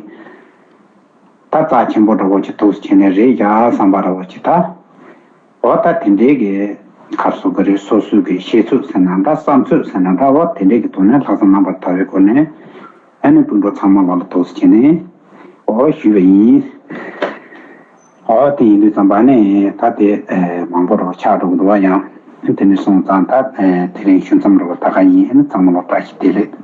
ད་རྩ་ཆེན་པོ་འདྲ་བོ་ཅིག་འདུག་སེ་བྱས་ནས་རེད་ཡ་བསམ་པ་འདྲ་བོ་ཅིག་ད་འོ་ད་དེ་འདྲའི་གི་གར་སོ་གི་རེད། སོ་སོའི་གི་ཤེས་ཚོད་ཟེར་ན་འདྲ་བསམ་ཚོད་ཟེར་ན་འདྲ་འོ་དེ་འདྲའི་གི་ཐོག་ནས་ལྷག་བསམ་རྣམ་པར་དག་པའི་སྒོ་ནས་ཨ་ནི་སྤུན་གྲོགས་ཚང་མ་ལ་ལ་འདུག་སེ་བྱས་ནས། ཨོ་ཞུས་པ་ཡིན། ཨོ་དེ་ཡིན་དུས་ཙམ་པ་ནས་ད་དེ་མང་པོ་རོ་ཆགས་འགྲོ་གི་འདུག་བ། ཡང་དེ་ནས་སོང་ཙང་ད་དེ་རིང་ཞུ་མཚམས་རོ་ད་ག་ཡིན། ཚང་མ་ལ་བཀྲ་ཤིས་བདེ་ལེགས།